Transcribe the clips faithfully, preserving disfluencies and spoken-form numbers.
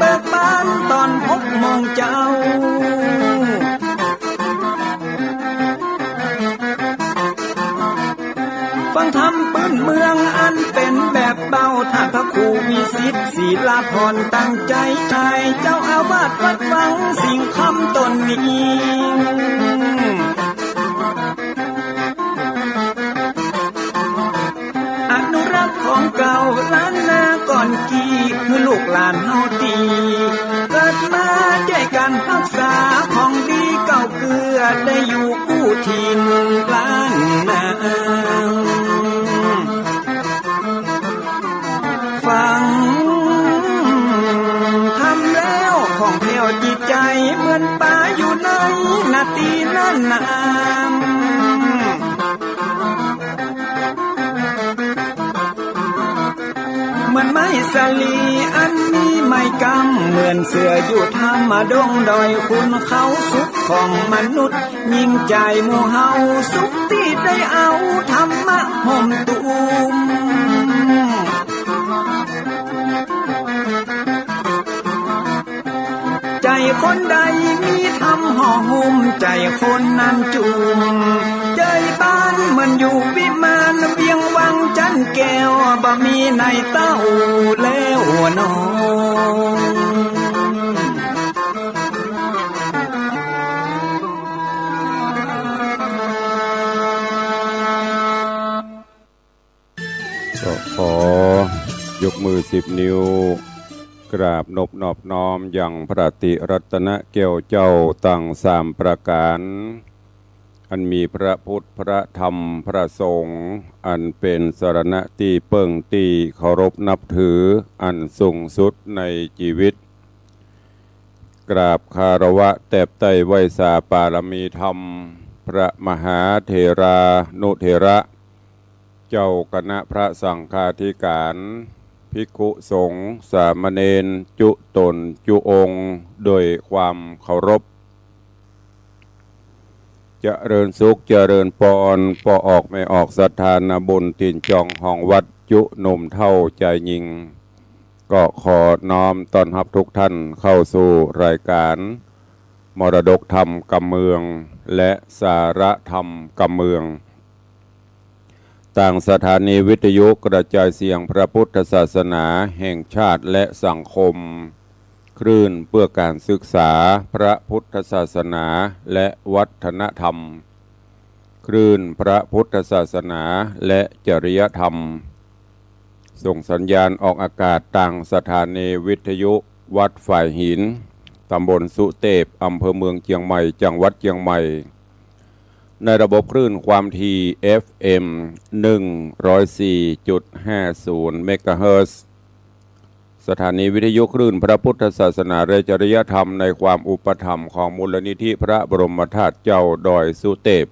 เปิดบ้านต๋อนหกโมงเจ๊า ฟังธรรมปื้นเมืองอันเป๋นแบบเบา ต้านพระครูวิสิทธิ์ ศิลาภรณ์ ตั้งใจ๋ใจ๊ เจ้าอาวาสวัดวังสิงห์คำต๋นนี้ อนุรักษ์ของเก่าล้านนาก่อนกี้ หื้อลูกหลานเฮาตี้ เกิดมาจ้วยกั๋นฮักษาของดีเก่าเกื้อ ได้อยู่กู้ถิ่นล้านนา ฟังธรรมแล้วผ่องแผ้วจิตใจ๋ เหมือนป๋าอยู่ในนาตี้นาน้ำ เหมือนไม้สาลีอันมีไม้กำ เหมือนเสื้ออยู่ถ้ำดงดอย ขุนเขาสุขของมนุษย์ ยิ่งใจ๋หมู่เฮาสุขตี้ได้เอาธรรมะห่มตุ้ม ใจ๋คนใดมีธรรมห่อหุ้ม ใจ๋คนนั้นจุ่ม ใจ๋บ้านเหมือนอยู่วิมาน เวียงวังจันแก้ว บ่มีในเต้าแล้วหนอ ก็ขอยกมือสิบนิ้ว กราบนบนอบน้อมยังพระติรัตนแก้วเจ้าตังสามประก๋าน อันมีพระพุทธ พระธรรม พระสงฆ์ อันเป๋นสรณะตี้เปิ้งตี้เคารพนับถืออันสูงสุดในจีวิต กราบคารวะแตบใต้ไหว้สาปารมีธรรม พระมหาเถรานุเถระ เจ้าคณะพระสังฆาธิการ ภิกขุสงฆ์ สามเณร จุ๊ต๋นจุ๊องค์ โดยความเคารพ เจริญสุข เจริญปอน ป้อออกแม่ออกศรัทธานาบุญ ถิ่นจองของวัด จุ๊หนุ่มเฒ่าจายญิง ก็ขอน้อมต้อนฮับทุกท่านเข้าสู่รายการมรดกธรรมกำเมือง และสาระธรรมกำเมือง ตางสถานีวิทยุกระจายเสียงพระพุทธศาสนาแห่งชาติและสังคม คลื่นเพื่อการศึกษาพระพุทธศาสนาและวัฒนธรรม คลื่นพระพุทธศาสนาและจริยธรรม ส่งสัญญาณออกอากาศตางสถานีวิทยุวัดฝายหิน ตำบลสุเตพ อำเภอเมืองเจียงใหม่ จังหวัดเจียงใหม่ ในระบบคลื่นความถี่ เอฟเอ็ม หนึ่งร้อยสี่จุดห้าศูนย์ เมกะเฮิรตซ์ สถานีวิทยุคลื่นพระพุทธศาสนาและจริยธรรมในความอุปถัมภ์ของมูลนิธิพระบรมธาตุเจ้าดอยสุเตพ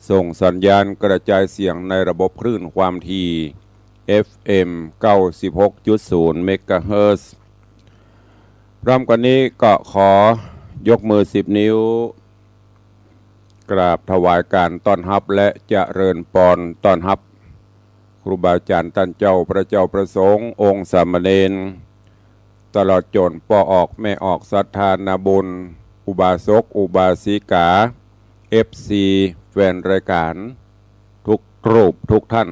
ส่งสัญญาณกระจายเสียงในระบบคลื่นความถี่ เอฟเอ็ม เก้าสิบหกจุดศูนย์ เมกะเฮิรตซ์ พร้อมกั๋นนี้ก็ขอยกมือสิบนิ้ว กราบถวายการต้อนฮับและเจริญปอนต้อนฮับ ครูบาอาจ๋ารย์ต้านเจ้า พระเจ้าพระสงฆ์ องค์สามเณร ตลอดจ๋นป้อออกแม่ออกศรัทธานาบุญ อุบาสกอุบาสิกา เอฟซี แฟนรายการ ทุกรูปทุกท่าน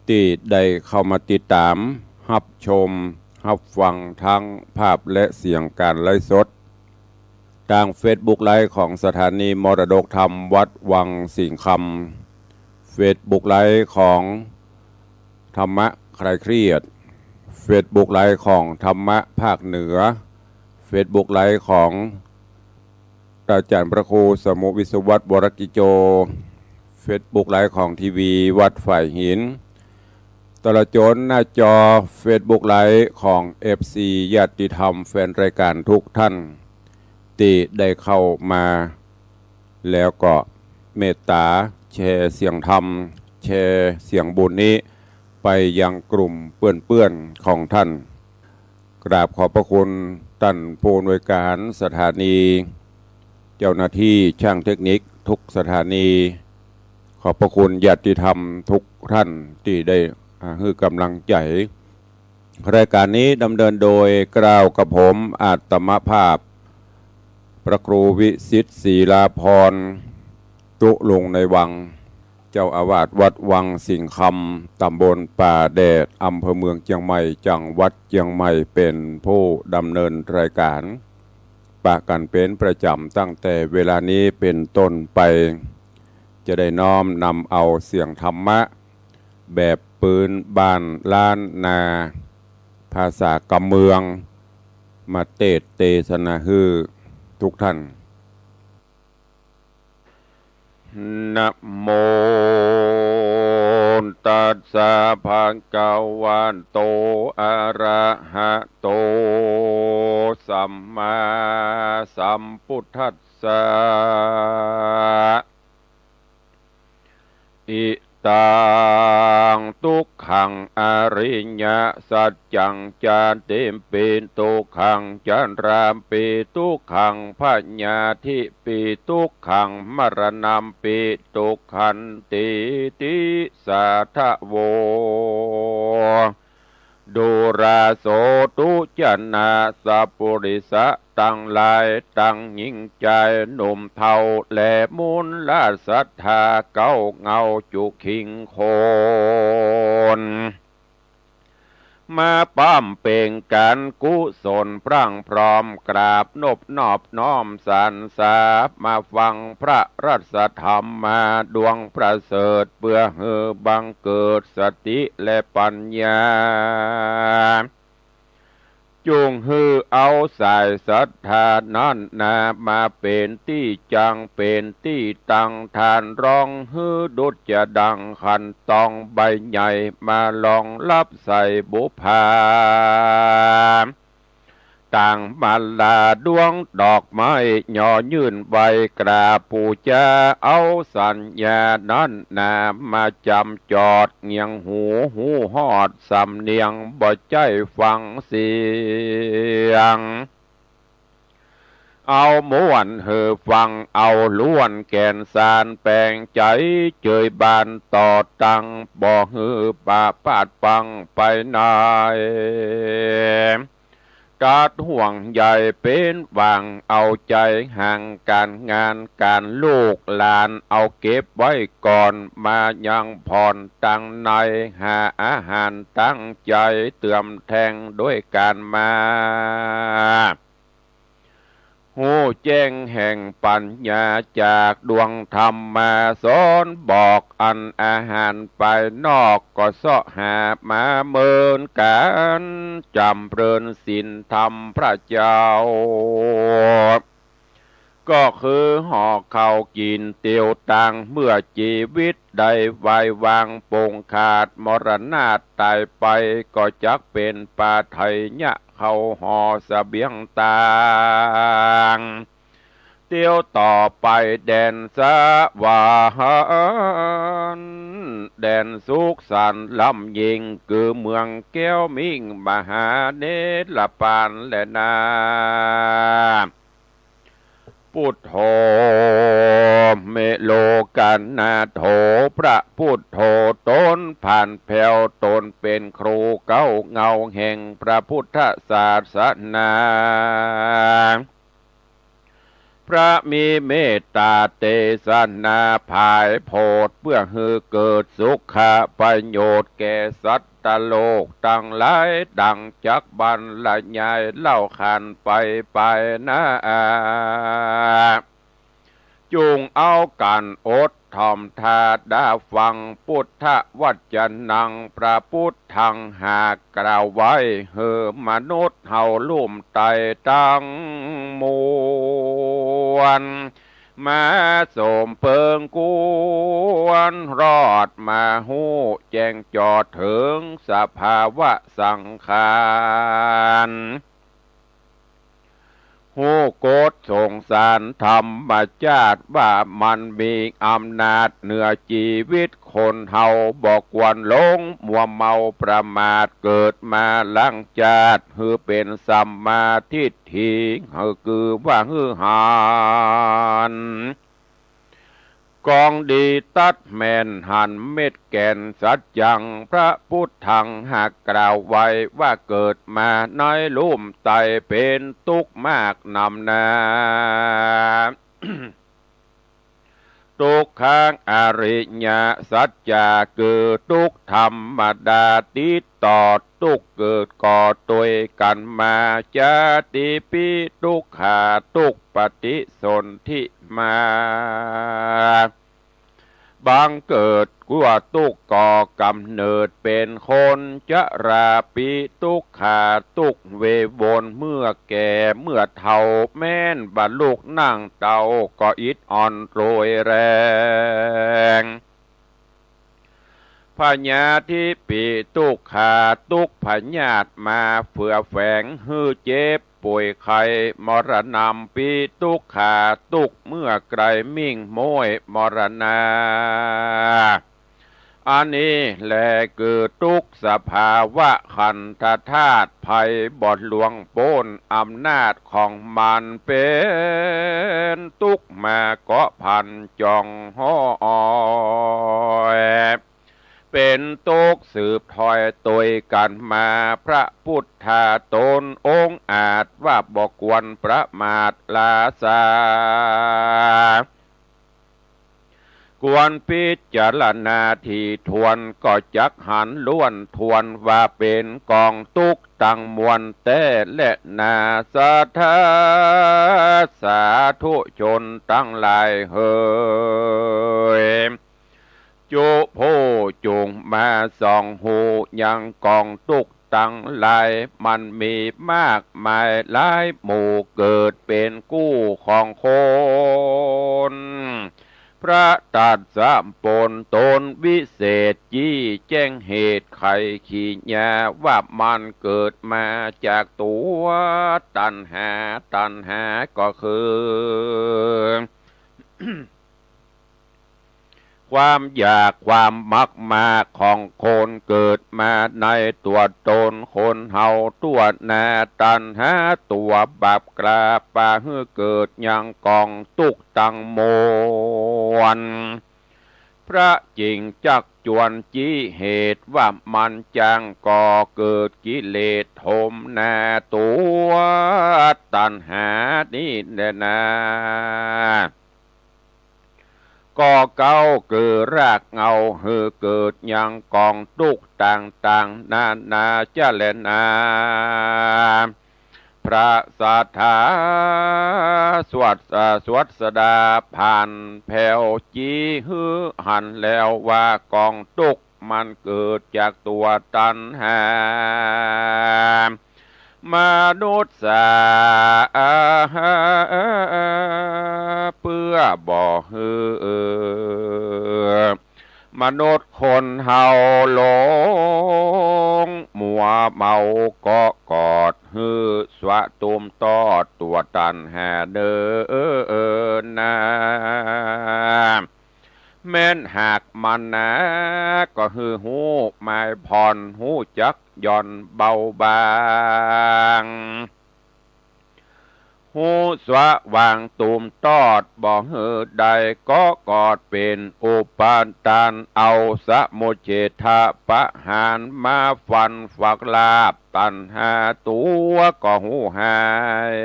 ตี้ได้เข้ามาติดต๋าม ฮับชม ฮับฟังทั้งภาพและเสียงการไลฟ์สด ตางเฟซบุ๊กไลฟ์ของสถานีมรดกธรรมวัดวังสิงห์คำ เฟซบุ๊กไลฟ์ของธรรมะคลายเครียด เฟซบุ๊กไลฟ์ของธรรมะภาคเหนือ เฟซบุ๊กไลฟ์ของ อาจ๋ารย์พระครูสมุห์ วิศวัตร วรกิจโจ เฟซบุ๊กไลฟ์ของทีวีวัดฝายหิน ตลอดจ๋นหน้าจอเฟซบุ๊กไลฟ์ของเอฟซีญาติธรรมแฟนรายการทุกท่าน ตี้ได้เข้ามา แล้วก็เมตต๋าแชร์เสียงธรรม แชร์เสียงบุญนี้ไปยังกลุ่มเปื้อนๆ ของท่าน กราบขอบพระคุณต้านผู้อำนวยการสถานี เจ้าหน้าตี้ช่างเทคนิคทุกสถานี ขอบพระคุณญาติธรรมทุกท่านตี้ได้ อ่า หื้อก๋ำลังใจ๋ รายการนี้ดำเนินโดยเกล้ากระผมอาตมาภาพ พระครูวิสิทธิ์ ศิลาภรณ์ ตุ๊ลุงในวัง เจ้าอาวาสวัดวังสิงห์คำ ตำบลป่าแดด อำเภอเมืองเจียงใหม่ จังหวัดเจียงใหม่ เป๋นผู้ดำเนินรายการ ปะกั๋นเป๋นประจ๋ำ ตั้งแต่เวลานี้เป๋นต้นไป จะได้น้อมนำเอาเสียงธรรมะ แบบปืนบ้านล้านนา ภาษากำเมือง มาเตสน์เตสนาหื้อทุกท่าน นะโม ตัสสะ ภะคะวะโต อะระหะโต สัมมาสัมพุทธัสสะ อิตัง ทุกขัง อริยสัจจัง ชาติมปี ทุกขัง ชราปี ทุกขัง พยาธิปี ทุกขัง มรณัมปี ทุกขันตีติ สาธะโว ดูราโส ทุจนะ สัปปุริสะตังหลาย ตังญิงจายหนุ่มเฒ่า และมูลศรัทธา เก๊าเหง้าจุคิงคน มาป้อมเป๋งก๋านกุศลพร่างพร้อม กราบนบนอบน้อมสรรเสริญ มาฟังพระสัทธรรมมา ดวงประเสริฐ เปื้อหื้อบังเกิดสติและปัญญา จุ่งหื้อเอาสายศรัทธานั้นนา มาเป๋นตี้จัง เป๋นตี้ตั้งฐานรอง หื้อดุจจะดั่งขันตองใบใหญ่ มารองฮับใส่บุปผา ตั้งมาลาดวงดอกไม้ ย่อยื่นไหว้กราบปู๋จา เอาสัญญานั้นนา มาจำจอดเงี่ยงหู ฮู้ฮอดสำเนียง บ่ใจ้ฟังเสียง เอาม่วนหื้อฟัง เอาล้วนแก่นสาร แป๋งใจ๋เจยบานต่อตัง บ่หื้อปะปาดปังไปไหน ตัดห่วงใยเป๋นหวัง เอาใจ๋ห่างก๋านงานก๋านลูกหลาน เอาเก็บไว้ก่อน มายังผ่อนตังใน หาอาหารตั้งใจ๋เติมแทง ด้วยก๋านมา ฮู้แจ้งแห่งปัญญา จากดวงธรรมมาสอนบอก อันอาหารภายนอกก็เสาะหามาเหมือนกั๋น จ๋ำเริญศีลธรรมพระเจ้า ก็คือห่อข้าวกิ๋นเตียวตัง เมื่อจีวิตได้วายวางปงขาด มรณาตายไป ก็จักเป๋นปาไถยะ เข้าห่อเสบียงตาง เตียวต่อไปแดนสวรรค์ แดนสุขสันต์ล้ำยิ่ง คือเมืองแก้วมิ่งมหาเนรปานแลนา พุทโธ เมโลกนาโถ พระพุทโธ ต๋นผ่านแผ้ว ต๋นเป๋นครูเก๊าเหง้าแห่งพระพุทธศาสนา พระมีเมตตาเตสนาผายโผด เปื้อหื้อเกิดสุขประโยชน์แก่สัตว์โลกตังหลาย ดั่งจักบรรยายเล่าขานไปไปนา จุ่งเอาก๋านอดถ่อมถ้าดาฟัง พุทธวจนัง พระพุทธัง หากกล่าวไว้ หื้อมนุษย์เฮาลุ่มไต้ตังมวล มาสมเปิงควรรอด มาฮู้แจ้งจอดเถิงสภาวะสังขาร ฮู้กฎสงสารธรรมชาติ ว่ามันมีอำนาจเหนือจีวิตคนเฮา บ่ควรหลงมัวเมาประมาท เกิดมาล้างจาติ หื้อเป๋นสัมมาทิฏฐิ หื้อคือว่าหื้อหัน ของดีตัดแม่นหันเม็ดแก่นสัจจัง พระพุทธังหากกล่าวไว้ว่า เกิดมาในลุ่มไตเป๋นตุ๊กข์มากนำนา ทุกขังอริยสัจจะ คือทุกข์ธรรมดา ติดต่อทุกข์เกิดก่อตวยกั๋นมา จาติปิ ทุกขา ทุกข์ปฏิสนธิมา บังเกิดกั๋วทุกข์ก่อกำเนิดเป๋นคน ชราปิ ทุกขา ทุกข์เววนเมื่อแก่เมื่อเฒ่า แม้นบ่ลุกนั่งเต๊าก็อิดอ่อนโรยแรง พยาธิปิ ทุกขา ทุกข์พยาธิมาเผื่อแฝงหื้อเจ็บป่วยไข้ มรณัมปิ ทุกขา ทุกข์เมื่อใกล้มิ่งม้วยมรณา อันนี้แลคือทุกข์สภาวะขันธธาตุ ไผบ่ล่วงป๊นอำนาจของมัน เป๋นทุกข์มาเกาะพันจ่องห้อย เป๋นทุกข์สืบถ้อยตวยกั๋นมา พระพุทธาต๋นองค์อาจว่าบ่ควรประมาทลาสา ควรพิจารณาถี่ถ้วน ก็จักหันล้วนถ้วนว่าเป๋นกองทุกข์ตังมวลแต๊แลนา สัทธาสาธุชนตังหลายเหย จุผู้จุ่งมาส่องฮู้ยังกองทุกข์ตังหลาย มันมีมากมายหลายหมู่ เกิดเป๋นกู้ของคน พระตรัสสัมปนตนวิเศษ จี้แจ้งเหตุไขขีญา ว่ามันเกิดมาจากตั๋วตัณหา ตัณหาก็คือ ความอยากความมักมาของคน เกิดมาในตั๋วต๋นคนเฮาทั่วหน้า ตัณหาตั๋วบาปกล้า ปาหื้อเกิดยังกองทุกข์ตังมวล พระจึงจักจวนจี้เหตุว่ามันจั้งก่อเกิดกิเลสโถมหน้าตั๋วตัณหานี้แลนา ก็เก๊าคือรากเหง้าหื้อเกิดยังกองทุกข์ต่างๆ นานาจะแลนา พระสัทธาสวัส เอ่อ สวัสดาผ่านแผ้วจี้หื้อหันแล้วว่ากองทุกข์มันเกิดจากตั๋วตัณหา มนุษย์สา เปื้อบ่หื้อ มนุษย์คนเฮาหลงมัวเมาเกาะกอด หื้อสวะตุ้มตอดตั๋วตัณหาเน่อนา แม้นหากมันหนา ก็หื้อฮู้หมายผ่อน ฮู้จักหย่อนเบาบาง ฮู้สวะวางตุ้มตอด บ่หื้อได้เกาะกอดเป๋นอุปาทาน เอาสมุจเฉทประหารมาฟันฝักลาบตัณหาตั๋วก็ฮู้หาย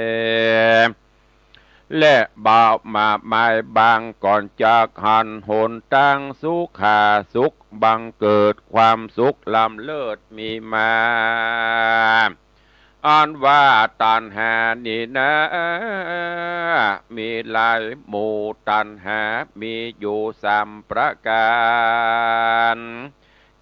และบ่าวมาหมายบางก่อนจักหันหนตางสุขาสุข บังเกิดความสุขล้ำเลิศมีมา อันว่าตัณหานี้นา มีหลายหมู่ ตัณหามีอยู่สามประก๋าน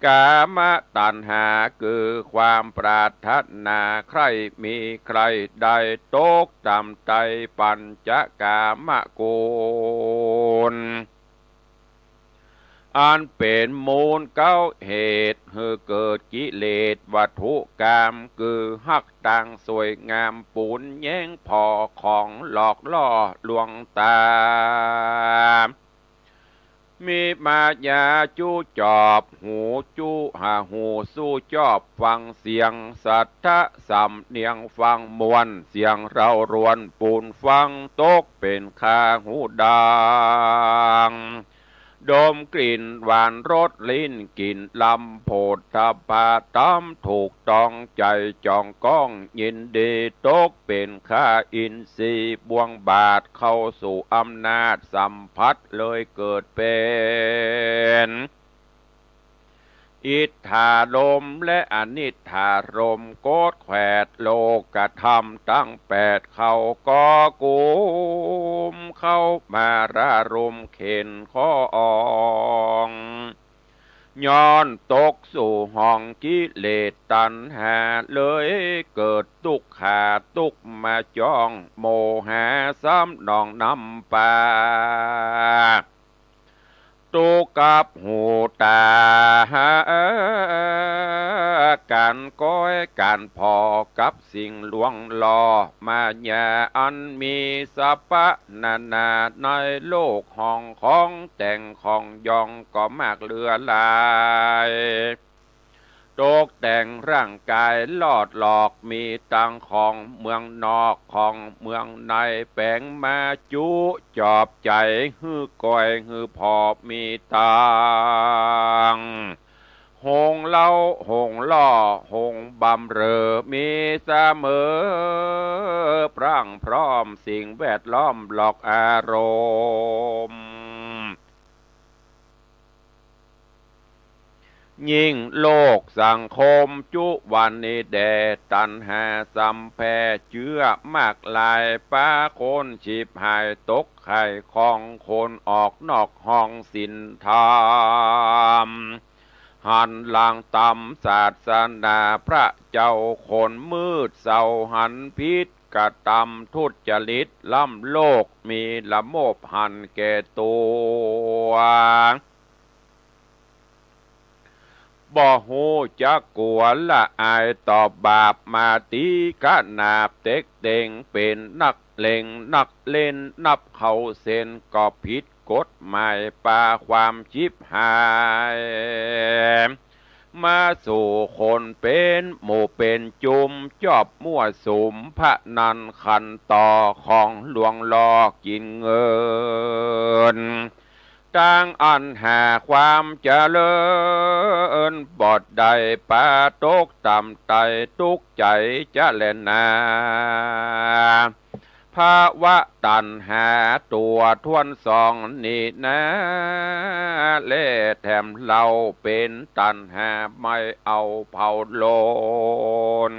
กามตัณหา คือความปรารถนาใคร่มีใคร่ได้ ตกต่ำใต้ปัญจกามกุล อันเป๋นมูลเก๊าเหตุหื้อเกิดกิเลสวัตถุกาม คือฮักตางสวยงาม ปูนแย้งผ่อของหลอกล่อลวงต๋า มีมายาจู้จอบ ฮู้จู้หาฮู้สู้จอบฟังเสียง สัทธะสำเนียงฟังม่วน เสียงเร้ารวนปูนฟัง ตกเป๋นคาหูดัง ดมกลิ่นหวานรสลิ้น กลิ่นลำโผฏฐัพพะ ต๋ามถูกต้องใจ๋ จ่องก้องยินดี ตกเป๋นข้าอินทรีย์ บ่วงบาทเข้าสู่อำนาจสัมผัส เลยเกิดเป๋น อิทธารมณ์และอนิทธารมณ์ โกฏแขวดโลกธรรมตังแปด เข้าก่อกุม เข้ามาระรมเข็ญข้อง ย้อนตกสู่ห้องกิเลสตัณหา เลยเกิดตุ๊กขาตุ๊กข์มาจ้อง โมหะซ้ำนองน้ำปา ตุ๊กข์กับหูต๋า ก๋านก้อยก๋านผ่อกับสิ่งลวงหล่อ มายาอันมีสรรพนานา ในโลกห้องของแต่งของยองก็มากเหลือหลาย ตกแต่งร่างก๋ายลอดหลอก มีตังของเมืองนอกของเมืองใน แป๋งมาจุจอบใจ๋ หื้อก้อยหื้อผ่อมีตัง หงเล้าหงล่อหงบำเรอ มีเสมอ พรั่งพร้อมสิ่งแวดล้อมหลอกอารมณ์ ยิ่งโลกสังคมจุวันนี้แด่ ตัณหาซ้ำแผ่เจื้อมากหลาย ปาคนฉิบหายตกไข่ของคน ออกนอกห้องศีลธรรม หันหลังตำศาสนาพระเจ้า คนมืดเศร้าหันผิด กระตำทุจริตล้ำโลก มีละโมบหันแก่ตั๋ว บ่ฮู้จักกั๋วละอายต่อบาป มาตี๋ขนาบเต็กเต็ง เป๋นนักเลงนักเล่น นับเข้าเส้นก็ผิดกฎหมาย ปาความฉิบหาย มาสู่คนเป๋นหมู่เป๋นจุม จอบมั่วสุมพนันขันต่อ ของลวงหลอกกิ๋นเงิน ตั้งอันหาความเจริญบ่ได้ ปาตกต่ำไต้ตุ๊กข์ใจ๋จะแลนา ภาวะตัณหาตั๋วถ้วนสองนี้นา และแถมเล่าเป๋นตัณหา ไม่เอาเผาโลน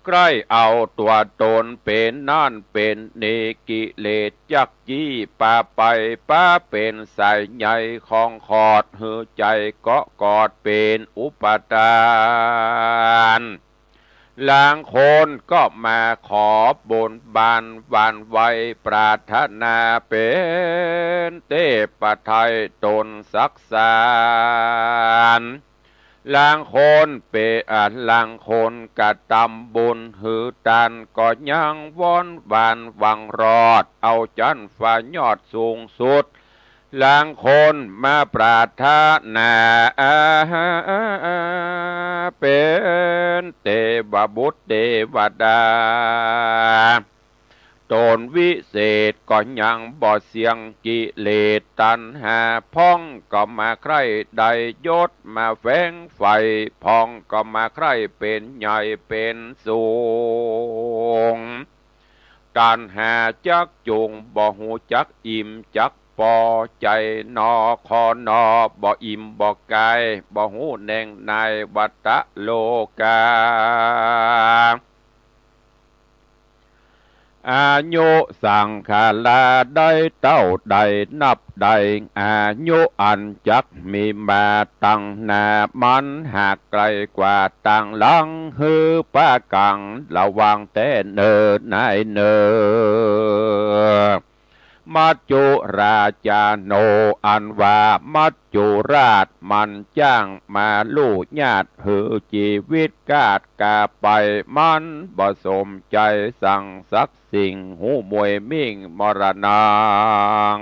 ใคร่เอาตั๋วตนเป๋นนั่นเป๋นนี้ กิเลสจักจี้ปาไป ปาเป๋นสายใยของขอด หื้อใจ๋เกาะกอดเป๋นอุปาทาน ลางคนก็มาขอบนบานหวั่นไหว ปรารถนาเป๋นเทพไทยต๋นศักดิ์สาร ลางคนเป๋น อ่า ลางคนกระตำบุญหื้อตาน ก็ยังวอนหวานหวังรอด เอาจั๊นฟ้ายอดสูงสุด ลางคนมาปรารถนาเป๋นเตวบุตรเตวดา ต๋นวิเศษก็ยังบ่เสี้ยงกิเลสตัณหา พ่องก็มาใคร่ได้ยศ มาแฝงใฝ่ พ่องก็มาใคร่เป๋นใหญ่เป๋นสูง ตัณหาจักจูง บ่ฮู้จักอิ่มจักปอ ใจ๋หนอคอหนอ บ่อิ่มบ่กาย บ่ฮู้แหน่งในวัฏฏะโลกา อายุสังขาราได้เต้าใดนับได้ อายุอันจักมีมาตังหน้า มันหากไกลกว่าตังหลัง หื้อปากั๋งระวังแต๊เน่อนายเน่อ มัจจุราชาโน อันว่ามัจจุราชมันจ้างมาลู่ญาติ หื้อจีวิตกาดกาไป มันบ่สมใจ๋สังสักสิ่ง หูมวยมิ่งมรณัง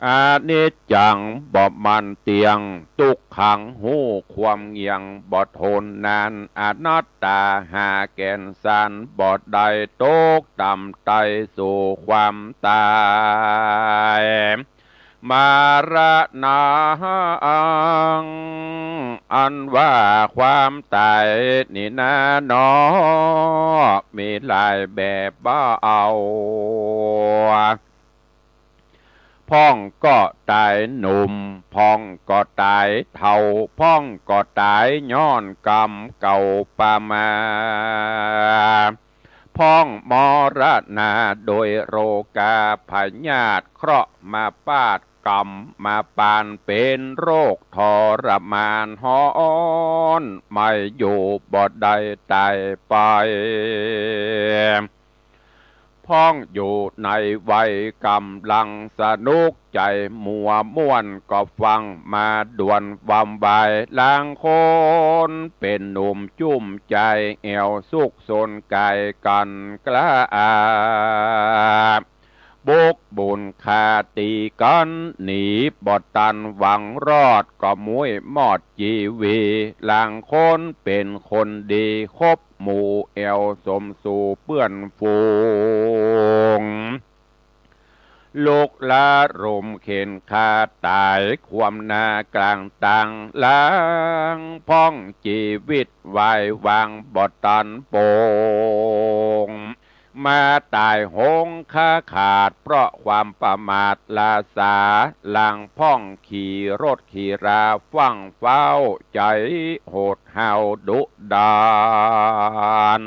อนิจจังบ่มั่นเตี้ยง ตุ๊กขังฮู้ความเงี่ยงบ่ทนนาน อนัตตาหาแก่นสารบ่ได้ ตกต่ำไต่สู่ความต๋าย มรณัง อันว่าความต๋ายนี้นาหนอ มีหลายแบบบ่เอา พ่องก็ต๋ายหนุ่ม พ่องก็ต๋ายเฒ่า พ่องก็ต๋ายย้อนกรรมเก่าประมาท พ่องมรณาโดยโรคาพยาธิ เคราะห์มาปาด กรรมมาปาน เป๋นโรคทรมานฮ้อน ไม่อยู่บ่ได้ต๋ายไป พ่องอยู่ในวัยก๋ำลังสนุก ใจ๋มัวม่วนก็ฟังมาด่วนวำไว ลางคนเป๋นหนุ่มจุ้มใจ๋ แอ่วสุขสนก๋ายกั๋นกล้า บกบุญคาตีกั๋น หนีบ่ตันหวังรอด ก็มุ้ยมอดจีวี ลางคนเป๋นคนดี คบหมู่แอ่วสมสู่เปื้อนฝูง ลุกละลุมเข็ญฆ่าต๋าย ความหน้ากลางตัง ลางพ่องจีวิตวายวางบ่ตันโป่ง มาต๋ายโหงขาขาด เพราะความประมาทล้าสา ลางพ่องขี่รถขี่ราฟั่งฟ้าว ใจ๋โหดห้าวดุดัน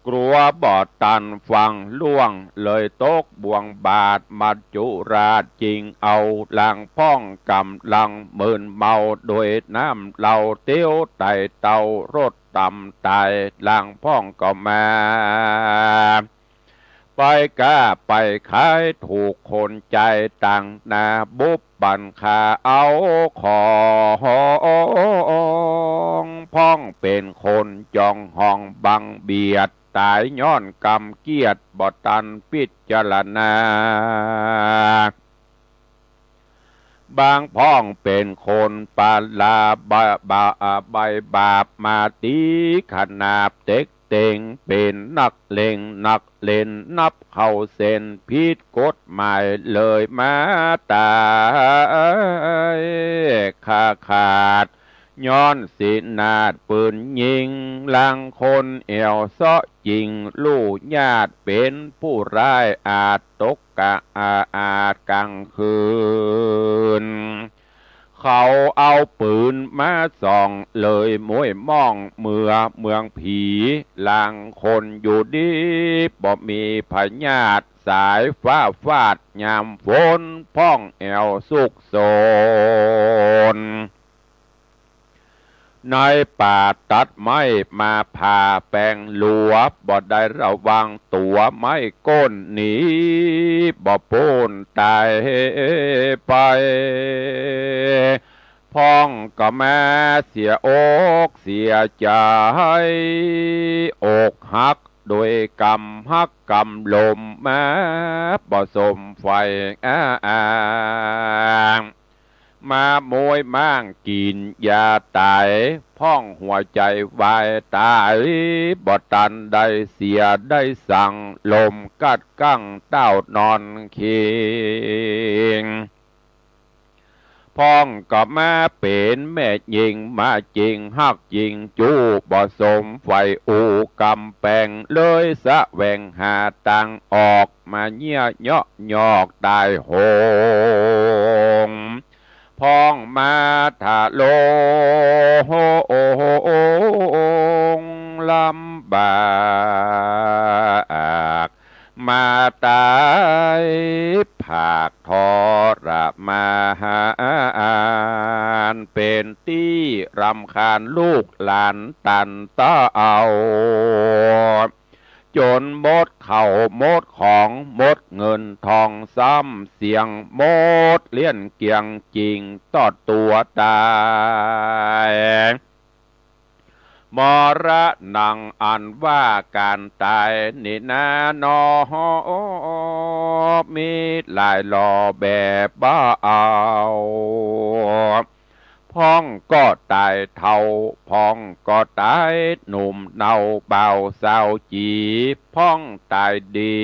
กลัวบ่ตันฟั่งล่วง เลยตกบ่วงบาดมัจจุราชจิงเอา ลางพ่องก๋ำลังมึนเมา โดยน้ำเหล้าเตี้ยวไต่เต้ารถต่ำต๋าย ลางพ่องก็มา ไปก๊าไปขายถูกคนใจ๋ต่างหน้า บุบบั่นฆ่าเอาของพ่อง เป๋นคนจ้องห้องบังเบียด ต๋ายย้อนกรรมเกียด บ่ตันพิจารณา บางพ่องเป๋นคนปาลาบา บา อ่า ใบบาปมา ตี๋ขนาบเต็กเต็ง เป๋นนักเลงนักเล่น นับเข้าเส้นผิดกฎหมาย เลยมาต๋ายขาขาด ย้อนสินาถปืนยิง ลางคนแอ่วเซาะจิง ลู่ญาติเป๋นผู้ร้าย อาจตกกะ อา อาจกลางคืน เขาเอาปืนมาส่อง เลยมุ้ยม่องเมือเมืองผี ลางคนอยู่ดี บ่มีพยาธิ สายฟ้าฟาดยามฝน พ่องแอ่วสุขสน ในป่าตัดไม้มาผ่าแป๋งหลัว บ่ได้ระวังตั๋ว ไม้โก้นหนีบ่ป๊นต๋ายไป พ่องก็มาเสียอกเสียใจ๋ อกหักโดยกรรมฮักกรรมลม มาบ่สมใฝ่อา อา มาโมยม่างกิ๋นยาต๋าย พ่องหัวใจ๋วายต๋าย บ่ตันได้เสียได้สั่ง ลมกัดกั้งเต้านอนคิง พ่องก็มาเป๋นแม่ญิง มาจิงฮักจิงจู้ บ่สมใฝ่อู่กำแป๋ง เลยแสวงหาตางออก มาเยียะเยาะยอกต๋ายโหง พ่องมาทะลงลำบาก มาต๋ายผากทรมาน เป๋นตี้รำคาญลูกหลานตันเต้า จ๋นหมดเข้าหมดของ หมดเงินทองซ้ำ เสี้ยงหมดเลี้ยนเกี้ยงจิ่ง ตอดตั๋วต๋าย มรณัง อันว่าก๋านต๋ายนี้นาหนอ มีหลายหล่อแบบบ่เอา พ่องก็ต๋ายเฒ่า พ่องก็ต๋ายหนุ่มเนาบ่าวสาวจี๋ พ่องต๋ายดี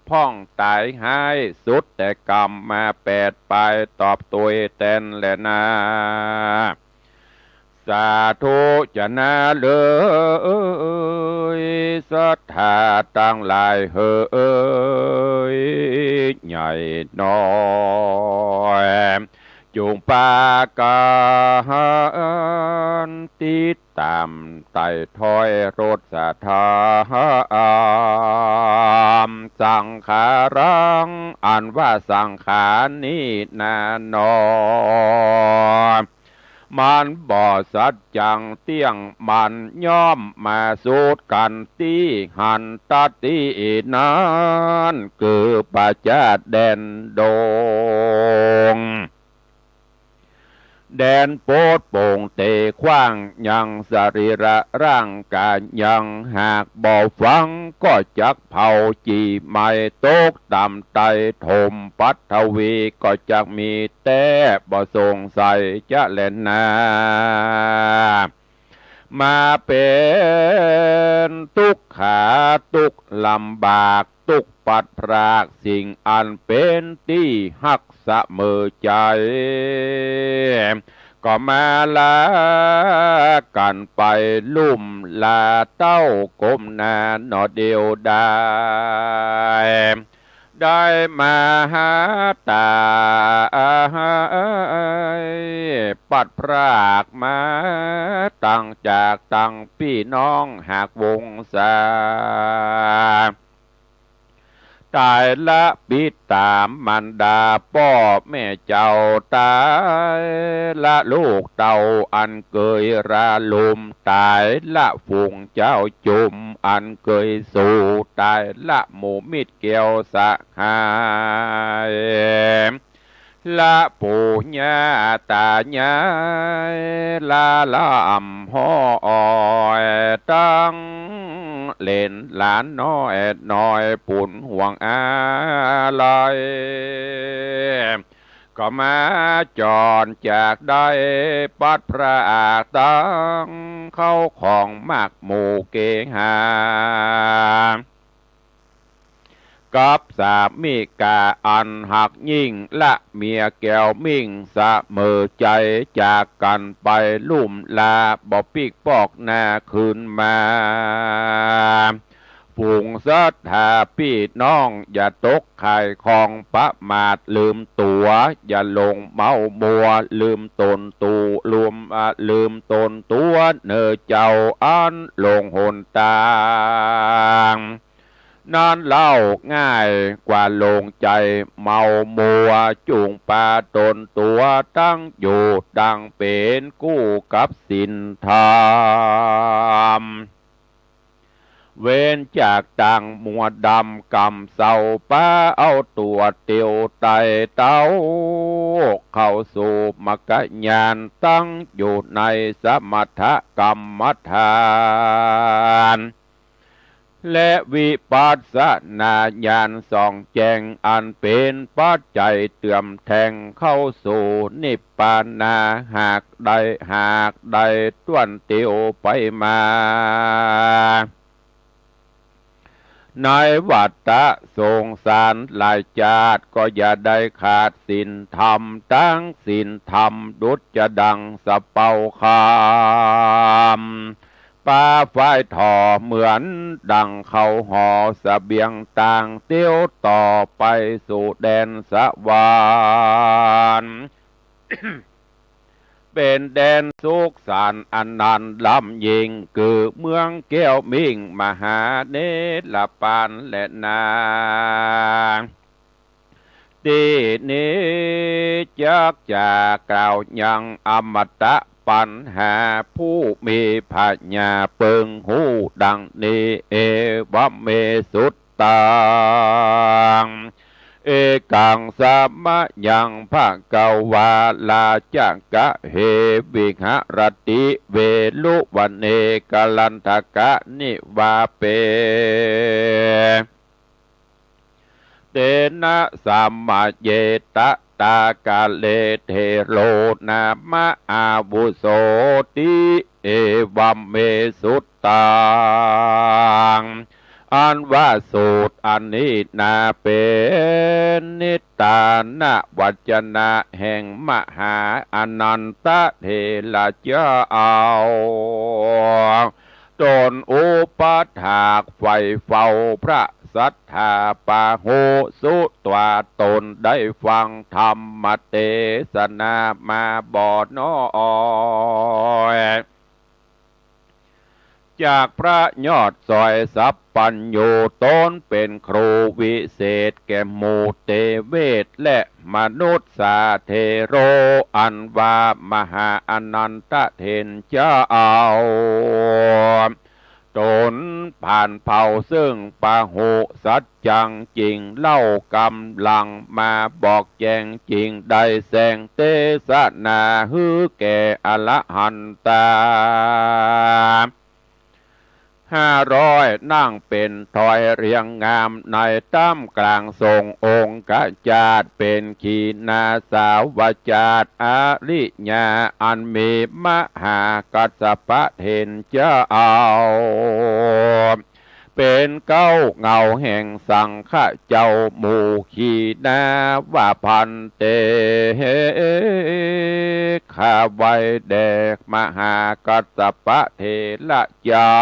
พ่องต๋ายฮ้าย สุดแต่กรรมมาแปดปาย ตอบตวยแตนแลนา สาธุจะนาเอย ศรัทธาตังหลายเหย ใหญ่น้อย จุ่งปากั๋นติดต๋ามไต่ถ้อยรสธรรม สังขารัง อันว่าสังขารนี้นาหนอ มันบ่สัจจังเตี้ยงมั่น ย่อมมาสูดกั๋นตี้หันตะตี้นั้น คือประจาแดนดง แดนโปดโป่งเตกว้าง ยังสรีระร่างก๋ายยัง หากบ่ฟังก็จักเผา จี่ไหม้ตกต่ำไต่ถม ปฐวีก็จักมีแต๊ บ่สงสัยจะแลนา มาเป๋นตุ๊กขาตุ๊กลำบาก ตุ๊กปัดพรากสิ่งอันเป๋นตี้ฮักเสมอใจ๋ ก็มาลากั๋นไปลุ่มลาเต้าก้มหน้าหนอเดียวดาย ได้มาหาต๋าย ปัดพรากมาตังจากตังปี้น้องหากวงศา ต๋ายละปิดต๋ามารดาป้อแม่เจ้า ต๋ายละลูกเต้าอันเกยราลุม ต๋ายละฝูงเจ้าจุมอันเกยสู่ ต๋ายละหมู่มิตรแก้วสหาย ละปู่ย่าต๋ายาย ละหลานหอยตังเหลนหลานน้อยน้อย ปูนห่วงอาลัย ก็มาจ๋อนจากได้ ปัดพรากตังเข้าของมากหมู่เกหา กับสามิก๋าอันฮักยิ่ง ละเมียแก้วมิ่งเสมอใจ๋ จากกั๋นไปลุ่มลา บ่ปิ๊กปอกหน้าคืนมา ฝูงศรัทธาปี้น้อง อย่าตกข่ายของประมาทลืมตั๋ว อย่าหลงเมามัวลืมต๋นตั๋ว ลืม อ่า ลืมต๋นตั๋ว เน่อเจ้าอันหลงหนตาง นั้นเล่าง่ายกว่าหลงใจ๋เมามัว จุ่งปาต๋นตั๋วตั้งอยู่ตั้งเป๋นกู้กับศีลธรรม เว้นจากตังมัวดำกำเศร้า ปาเอาตั๋วเตียวไต่เต้า เข้าสู่มรรคญาณ ตั้งอยู่ในสมถกรรมฐาน และวิปัสสนาญาณส่องแจ้ง อันเป๋นปัจจัยเติมแทงเข้าสู่นิพพานา หากได้ หากได้ต้วนเตียวไปมา ในวัฏฏะสงสารหลายจาติ ก็อย่าได้ขาดศีลธรรม ตังศีลธรรมดุจจะดังสะเปาคำ ปาฝ้ายถ่อเหมือนดังเข้าห่อเสบียงต่าง เตียวต่อไปสู่แดนสวรรค์ เป๋นแดนสุขสันต์อันนันล้ำยิ่ง คือเมืองแก้วมิ่งมหาเนรปานแลนา ตี้นี้จักจะกล่าวยังอมตะปัญหา ผู้มีผญาเปิงฮู้ดังนี้ เอวะเม สุตตัง เอกังสะมะยัง ภะคะวา ราชกะเห วิหะระติ เวรุวะเน กะรันทะกะนิวาเป เตนะ สะมะเย ตะถาคะเต เถโร นามะ อาวุโส ติ เอวัมเม สุตตัง อันว่าสูตรอันนี้นาเป๋นนิทานะวัจนะแห่งมหาอานันทะเถระเจ้า ต๋นอุปถากใฝ่เฝ้าพระสัตถาปาหุ สุตวา ต๋นได้ฟังธรรมเตสนามาบ่น้อย จากพระยอดสอยสัพพัญญู ต๋นเป๋นครูวิเศษแก่หมู่เตเวทและมนุสสาเถโร อันว่ามหาอานันทะเถรเจ้า ต๋นผ่านเผ่าซึ่งปาหุสัจจังจริงเล่า กำลังมาบอกแจ้งจริง ได้แสดงเตสนาหื้อแก่อรหันตา ห้าร้อย นั่งเป๋นถอยเรียงงาม ในท่ามกลางสงฆ์องคชาต เป๋นขีณาสาวกชาต อริยะอันมีมหากัสสปะเถรเจ้า เป๋นเก๊าเหง้าแห่งสังฆะเจ้า หมู่ขีณาว่า ภันเต ข้าไหว้แด่มหากัสสปะเถระเจ้า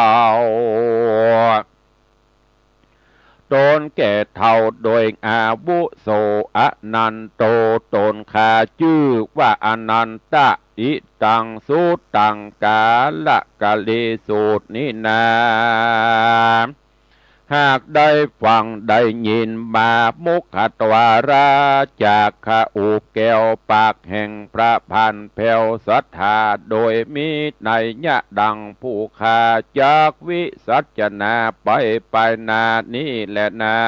ต๋นแก่เฒ่าโดยอาวุโส อานันโต ต๋นข้าจื้อว่าอานันทะ อิตัง สุตตัง กาละกะลิ สูตรนี้นา หากได้ฟังได้ยินมา มุขทวารา จากขะอุแก้วปากแห่งพระผู้แผ้วสัตถา โดยมีนัยยะดังผู้ข้าจักวิสัชนาไปไปหน้านี้แลนา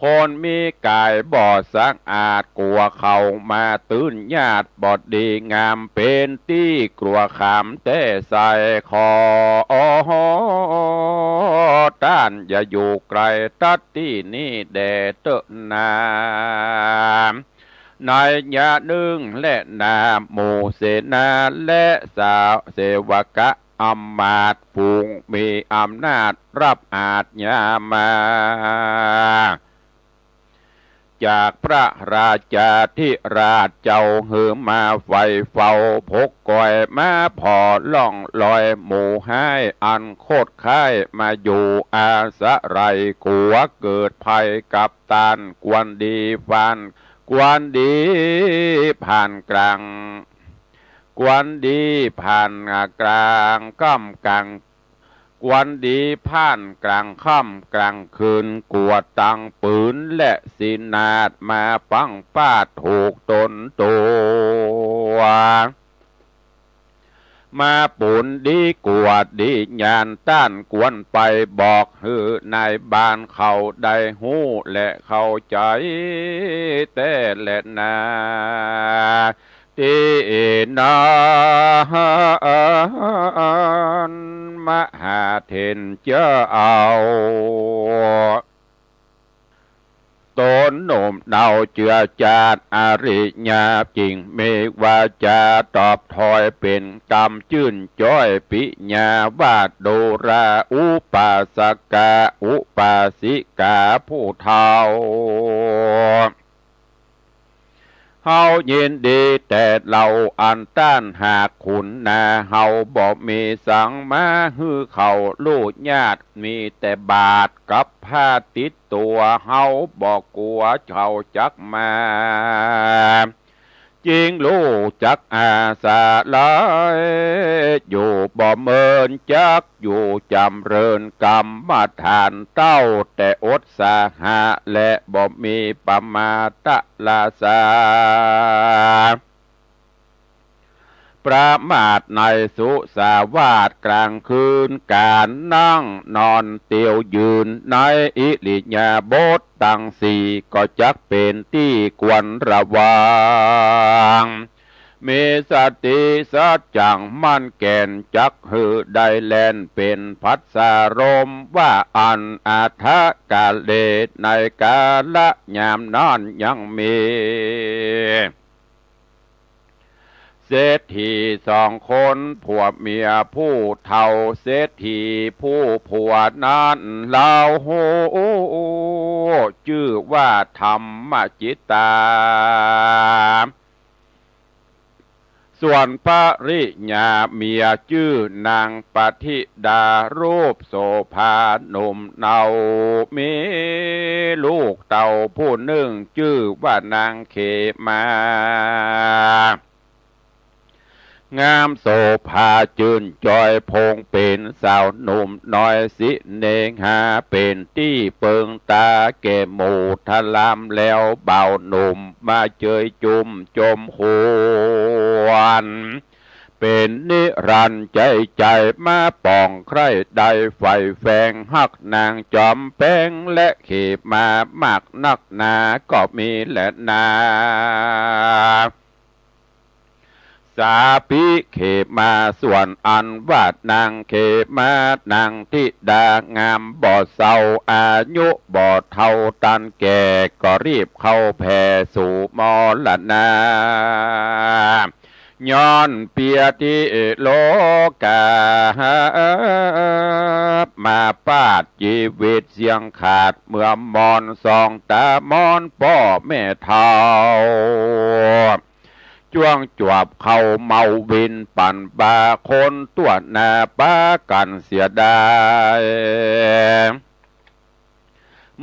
คนมีก๋ายบ่สะอาด กั๋วเขามาตื้นญาติบ่ดีงาม เป๋นตี้กั๋วขามแต๊ไส้ ขอต้านอย่าอยู่ใก้ตะตี้นี้แด่เต๊อะนา นัยยะนึ่งแลนา หมู่เสนาและสา เสวกะ อำมาตย์ฝูงมีอำนาจ รับอาชญามา จากพระราชาธิราชเจ้า หื้อมาไฟเฝ้าพกกอย มาผ่อร่องรอยหมู่ฮ้าย อันคดค้ายมาอยู่อาศัย กั๋วเกิดภัยกับต้าน ควรดีผ่าน ควรดีผ่านกลาง ควรดีผ่านกลางค่ำกลาง ควรดีผ่านกลางค่ำกลางคืน กั๋วตังปืนและสินาด มาปังปาดถูกต๋นตั๋ว มาปูนดีกั๋วดีญาณ ต้านควรไปบอกหื้อในบ้านเขาได้ฮู้และเข้าใจ๋แต๊แลนา ตี้นั้นมหาเถรเจ้า ต๋นหนุ่มเนาเจื้อจาดอริยะ จึงมีวาจาตอบถอยเป๋นกำจื้นจ้อย ปิยาว่า ดูราอุปาสกะอุปาสิกาผู้เฒ่า เฮายินดีแต่เล่าอันต้าน หากขุนนาเฮาบ่มีสังมาหื้อเขาลู่ญาติ มีแต่บาตรกับผ้าติดตั๋ว เฮาบ่กั๋วเขาจักมา จึงฮู้จักอาสาหลาย อยู่บ่เมินจักอยู่จ๋ำเริญกรรมฐาน เต้าแต่อดสาหะและบ่มีประมาทราสา เป ประมาทในสุสาวาสกลางคืน ก๋านนั่งนอนเตียวยืน ในอิริยาบถตังสี่ ก็จักเป๋นตี้ควรระวัง มีสติสัจจังมั่นแก่น จักหื้อได้แล่นเป๋นภัสสาลม ว่าอั้น อัฏฐกาเล ในกาละยามนั้นยังมี เศรษฐีสองคนผัวเมียผู้เฒ่า เศรษฐีผู้ผัวนั้นเล่า จื้อว่าธรรมจิตตา ส่วนภริยาเมียจื้อนางปฏิดา รูปโสภาหนุ่มเนา มีลูกเต้าผู้นึ่งจื้อว่านางเขมา งามโสภาจื้นจอยพงเป๋นสาวหนุ่มน้อย สิเนหาเป๋นตี้เปิงตาแก่หมู่ทะลามแล้ว บ่าวหนุ่มมาเจยจุมจมขวัญ เป๋นนิรันดร์ใจ๋ใจ๋มาป่องใคร่ได้ ใฝ่แฝงฮักนางจอมแป๋ง และเขมามากนักหนาก็มีแลนา สาปิเขมา ส่วนอันว่านางเขมานางธิดางามบ่เฒ่า อายุบ่เฒ่าตันแก่ ก็รีบเข้าแผ่สู่มรณา ย้อนเปียธิโลกา มาปาดจีวิตเสี้ยงขาด เมื่อมอนสองตามอนป้อแม่เฒ่า จ้วงจวบเข้าเมาวินปันบาคนตั๋วหน้าปากั๋นเสียดาย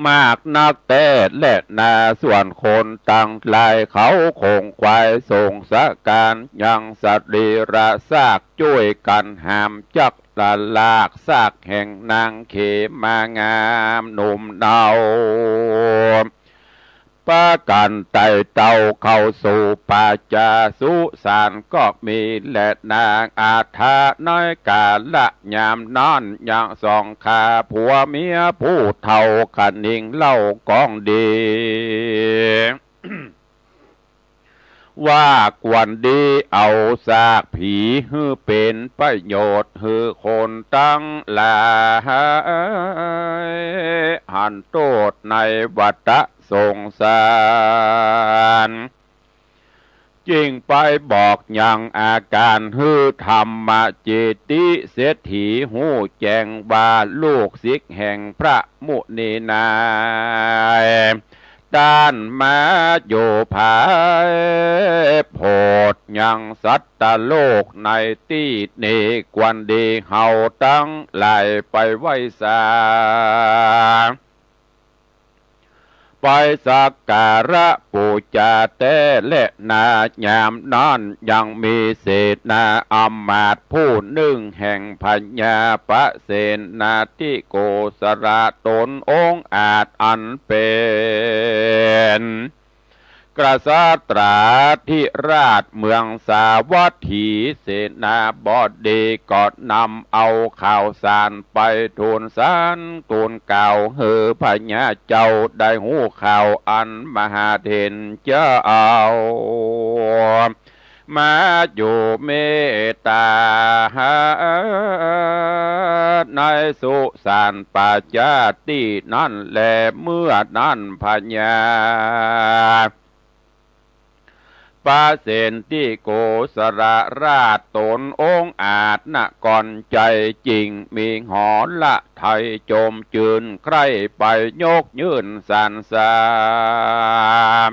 มากนักแต๊แลนา ส่วนคนตังหลายเขาคงขวายสงสการ ยังสรีระซากจ้วยกั๋นหามจักละลาก ซากแห่งนางเขมางามหนุ่มเนา ปากั๋นไต่เต้าเข้าสู่ป่าจาสุสานก็มีแลนา อัฏฐะในกาละยามนั้นยังสองข้าผัวเมียผู้เฒ่า คะนิงเล่ากองดี ว่าควรดีเอาซากผี หื้อเป๋นประโยชน์หื้อคนตังหลาย หันโต้ษในวัฏสงสาร จึ่งไปบอกยังอาก๋านหื้อธรรมเจติเศรษฐีฮู้แจ้งว่าลูกศิษย์แห่งพระมุนีนาย ต้านมาอยู่ภายโพธิยังสัตตโลกในตี้นี้ ควรดีเฮาตังหลายไปไหว้สา ไปสักการะปู๋จาแต๊แลนา ยามนั้นยังมีเสนาอำมาตย์ผู้นึ่งแห่งพญาปเสนทิโกศลต๋นองอาจอันเป๋น กษัตราธิราชเมืองสาวัตถี เสนาบดีก็นำเอาข่าวสารไปทูลสารทูลกล่าวหื้อพญาเจ้าได้ฮู้ข่าวอันมหาเถรเจ้า มาอยู่เมตตา ในสุสานป่าจาตี้นั้นแล เมื่อนั้นพญา ปเสนทิโกศลราชต๋นองอาจนะก่อนใจ๋ จึ่งมีหรทัยจมจื้นใคร่ไปยกยื่นสรรเสริญ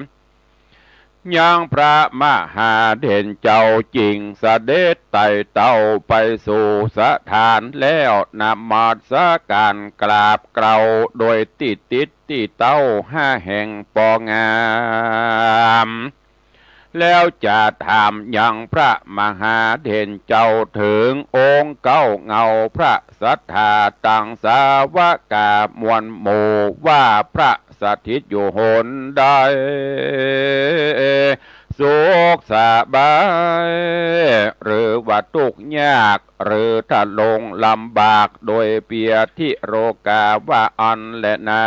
ยังพระมหาเถรเจ้า จึ่งเสด็จไต่เต้าไปสู่สถานแล้ว นมัสการกราบเกล้าโดยตี้ติดตี้เต้าห้าแห่งปองงาม แล้วจะถามยังพระมหาเถรเจ้า เถิงองค์เก๊าเงาพระสัตถาตังสาวกามวลหมู่ ว่าพระสถิตอยู่หนใด สุขสบาย หรือว่าตุ๊กข์ยาก หรือถ้าลงลำบาก โดยเปียธิโรคาว่าอั้นแลนา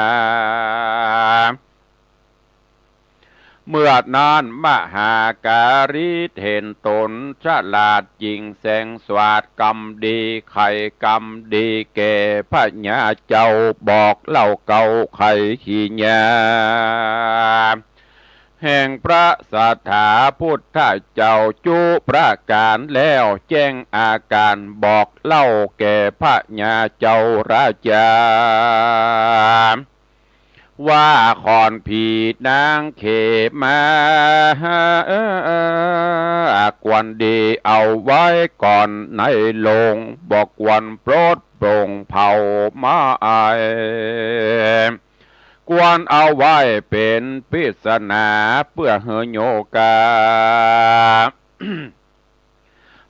เมื่อนั้นมหาการีเห็นต๋นฉลาดยิ่งแสงสวัสดิ์ กำดีไขกำดีแก่พญาเจ้า บอกเล่าเก่าไขขีญญา แห่งพระสถาพุทธเจ้าจุประก๋านแล้ว แจ้งอาก๋านบอกเล่าแก่พญาเจ้าราชา ว่าขอนผีนางเขมา ควรดีเอาไว้ก่อนในโลง บ่ควรปลดปลงเผาไหม้ ควรเอาไว้เป๋นปริศนา เปื้อหื้อโยกา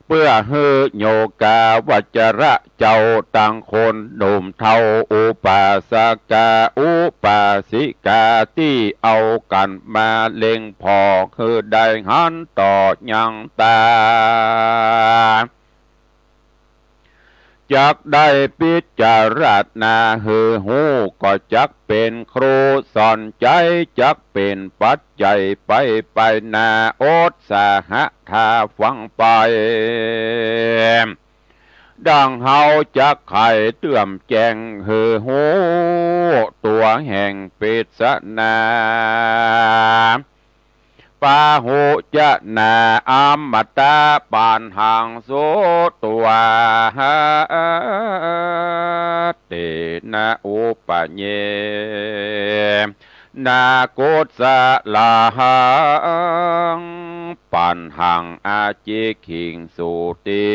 เปื้อหื้อโยกาวัจระเจ้าตังคนหนุ่มเฒ่า อุปาสกาอุปาสิกาตี้เอากั๋นมาเล็งผ่อ หื้อได้หันต่อยังต๋า จักได้พิจารณาหื้อฮู้ ก็จักเป๋นครูสอนใจ๋ จักเป๋นปัจจัยไปไปหน้า อดสาหะถ้าฟังไป ดังเฮาจักไขเตื้อมแจ้งหื้อฮู้ ตั๋วแห่งปริศนา ปาหุจะนาอมตะปันหังสุตัว เตนะอุปะเย นากุสะลาหัง ปันหังอาจิกขิงสุติ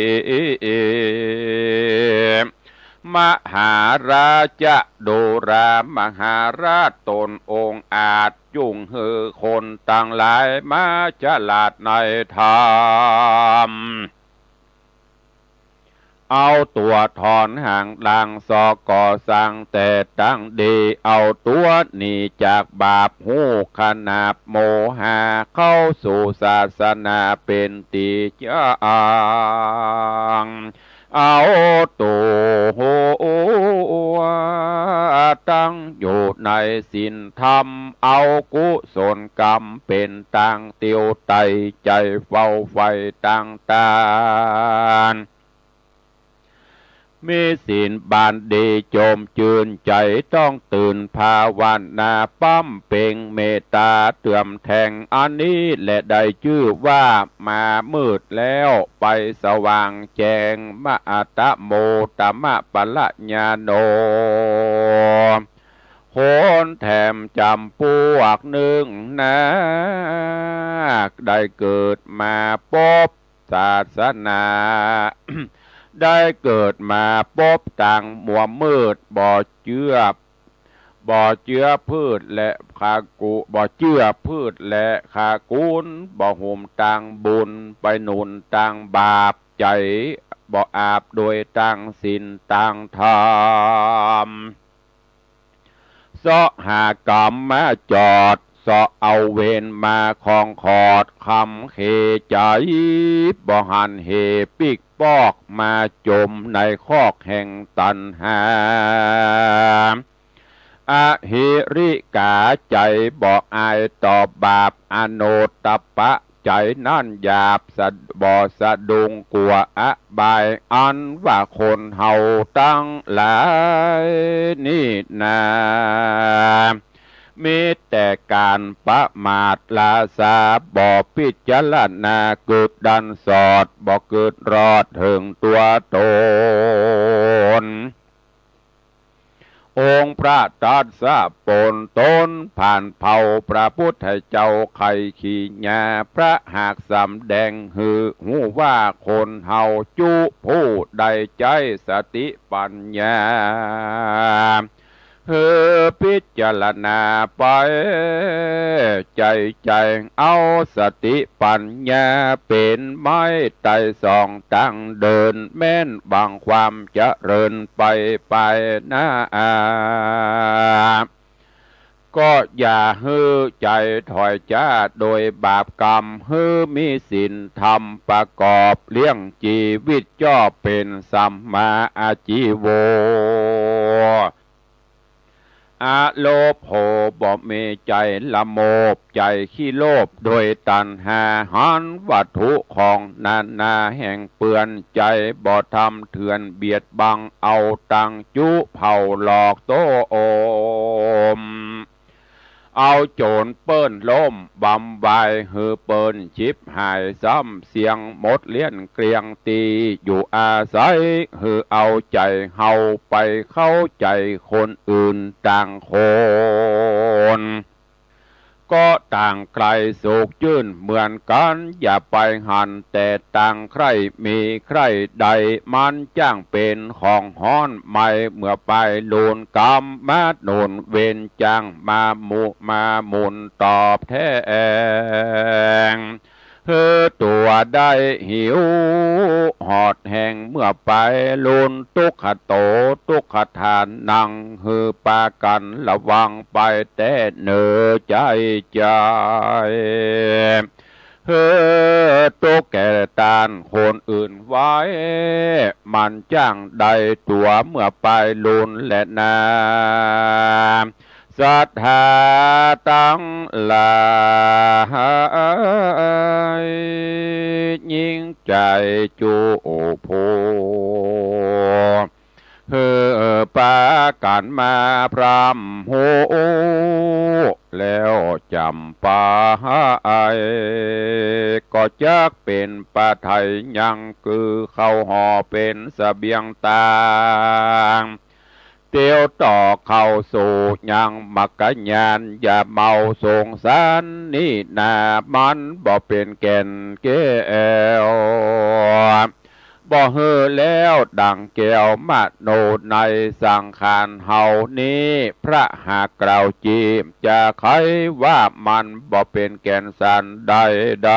มหาราชะ ดูรา มหาราชต๋นองอาจ จุ่งหื้อคนตังหลายมาฉลาดในธรรม เอาตั๋วถอนหางลางซอกก่อสร้างแต่ตั้งดี เอาตั๋วหนีจากบาป ฮู้ขนาบโมหะ เข้าสู่ศาสนาเป๋นตี้จัง เอาตั๋วตั้งอยู่ในศีลธรรม เอากุศลกรรมเป๋นตางเตียวไต ใจ๋เฝ้าใฝ่ตางตาน มีศีลบานดีจมจื้นใจ๋ ต้องตื่นภาวนา บำเพ็งเมตต๋าเติมแทง อันนี้แหละได้จื้อว่ามามืดแล้วไปสว่างแจ้ง มะอะตะโมตมะปะละญาโน คนแถมจ๋ำปวกนึ่งนา ได้เกิดมาปบ ศาสนา ได้เกิดมาปบตางมัวมืด บ่เจื้อ บ่เจื้อพืชและคากุ บ่เจื้อพืชและคากุล บ่หุมตางบุญ ไปหนุนตางบาป ใจ๋บ่อาบโดยตางศีลตางธรรม เซาะหากรรมมาจอด เซาะเอาเวรมาคองขอด คำเขใจ๋ บ่หันเหปิกปอก มาจมในคอกแห่งตัณหา อหิริกา ใจ๋บ่อายต่อบาป อโนตตัปปะ ใจ๋นั้นหยาบสะ บ่สะดุ้งกั๋วอบาย อันว่าคนเฮาตังหลายนี่นา มีแต่ก๋านประมาทล้าซา บ่พิจารณากึ๊ดดันสอด บ่กึ๊ดรอดเถิงตั๋วต๋น องค์พระตรัสปนต๋น ผ่านเผ่าพระพุทธเจ้าไขขีญญา พระหากสำแดงหื้อฮู้ว่าคนเฮาจุผู้ได้ใจ๊สติปัญญา หื้อพิจารณาไปใจ๋ใจ๋ เอาสติปัญญาเป๋นไม้ไต่สองตางเดิน แม้นหวังความเจริญไปไปหน้า ก็อย่าหื้อใจ๋ถอยจ๊าโดยบาปก๋รรม หื้อมีศีลธรรมประกอบเลี้ยงจีวิตจ้อเป๋นสัมมาอาชีโว อโลภโภ บ่มีใจ๋ละโมบ ใจ๋ขี้โลภโดยตัณหา หันวัตถุของนานาแห่งเปื้อนใจ๋ บ่ทำเถื่อนเบียดบัง เอาตังจุเผาหลอกโต้อม เอาโจ๋รเปิ้นล้มบำบาย หื้อเปิ้นฉิบหายซ้ำเสี้ยง หมดเลี้ยนเกลี้ยงตี้อยู่อาศัย หื้อเอาใจ๋เฮาไปเข้าใจ๋คนอื่นต่างคน ก็ต่างใคร่สุขจื้นเหมือนกั๋น อย่าไปหันแต่ต่างใคร่มีใคร่ได้ มันจ้างเป๋นของฮ้อนไหม้ เมื่อไปลูนกรรมมาหนุน เวรจ้างมามุมาหมุนตอบแทน หื้อตั๋วได้หิวหอดแห้ง เมื่อไปลูนตุ๊กขโต ตุ๊กขทานัง หื้อปากั๋นระวังไปแต๊เน่อใจ๋ใจ๋ หื้อตุ๊กข์แก่ต้านคนอื่นไว้ มันจ้างได้ตั๋วเมื่อไปลูนแลนา ศรัทธาตังหลาย ยิ่งใจ๋จุผู้ หื้อปากั๋นมาพร่ำฮู้ แล้วจ๋ำไป ก็จักเป๋นปาไถยัง คือเข้าห่อเป๋นเสบียงตาง เตียวต่อเข้าสู่ยังมรรคญาณ อย่าเมาสงสารนี้นา มันบ่เป๋นแก่นแก้ว บ่หื้อแล้วดั่งแก้วมโนในสังขารเฮานี้ พระหากกล่าวจีบ จะไขว่ามันบ่เป๋นแก่นสารใด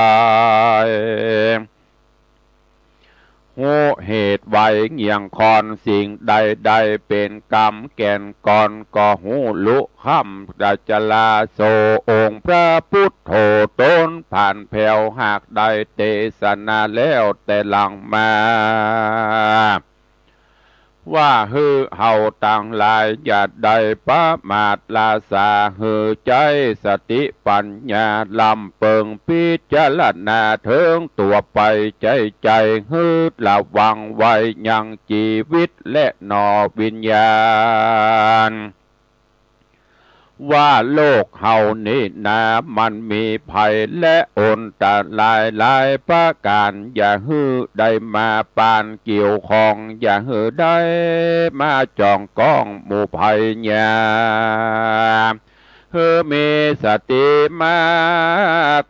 ๆ ฮู้เหตุไวเงี่ยงคอน สิ่งใดๆ เป๋นกรรมแก่นก่อน ก็ฮู้ลุค่ำดัจจลาโส องค์พระพุทโธตนผ่านแผว หากได้เตสนาแล้วแต่หลังมา ว่าหื้อเฮาตังหลายอย่าได้ประมาทละสา หื้อใจ๊สติปัญญาล้ำเปิง พิจารณาเถิงตั๋วไปใจ๊ใจ๋ หื้อระวังไว้ยังจีวิตและหนอวิญญาณ ว่าโลกเฮานี้นา มันมีภัยและอันตรายหลายประก๋าน อย่าหื้อได้มาปานเกี่ยวข้อง อย่าหื้อได้มาจ้องก้องหมู่ภัยยา หื้อมีสติมา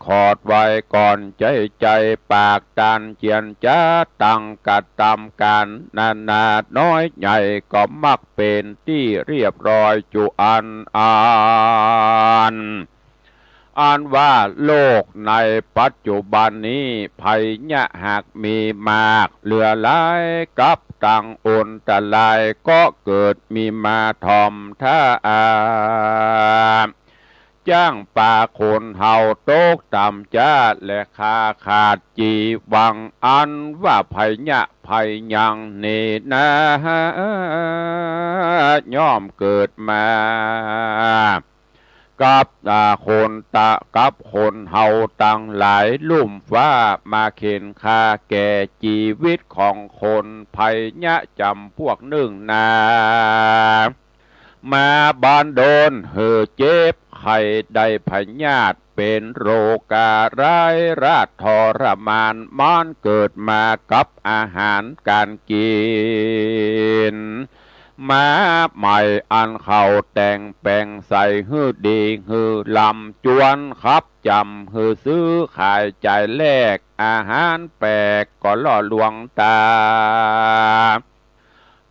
ขอดไว้ก่อนใจ๊ใจ๋ ปากตันเจียรจ๋าตั้งกระตำก๋าน นานาน้อยใหญ่ก็มักเป๋นตี้เรียบร้อยจุอันอัน อันว่าโลกในปัจจุบันนี้ ภัยยะหากมีมากเหลือหลาย กับตังอันตรายก็เกิดมีมาถ่อมถ้า จ้างปาคนเฮาตกต่ำจ๊า และขาขาดจีวัง อันว่าภัยยะภัยยังนี้นา ย่อมเกิดมา กับ อ่า คนตะ กับคนเฮาตังหลาย ลุ่มฟ้ามาเข็นฆ่าแก่จีวิตของคน ภัยยะจ๋ำพวกนึ่งนา มาบันดลหื้อเจ็บไข้ได้พยาธิ เป๋นโรคาร้ายราษฎร์ทรมาน มันเกิดมากับอาหารก๋านกิ๋น มาใหม่อันเขาแต่งแป๋งใส่หื้อดีหื้อลำ จวนขับจ๋ำหื้อซื้อขายจ่ายแลก อาหารแปลกก็ล่อลวงต๋า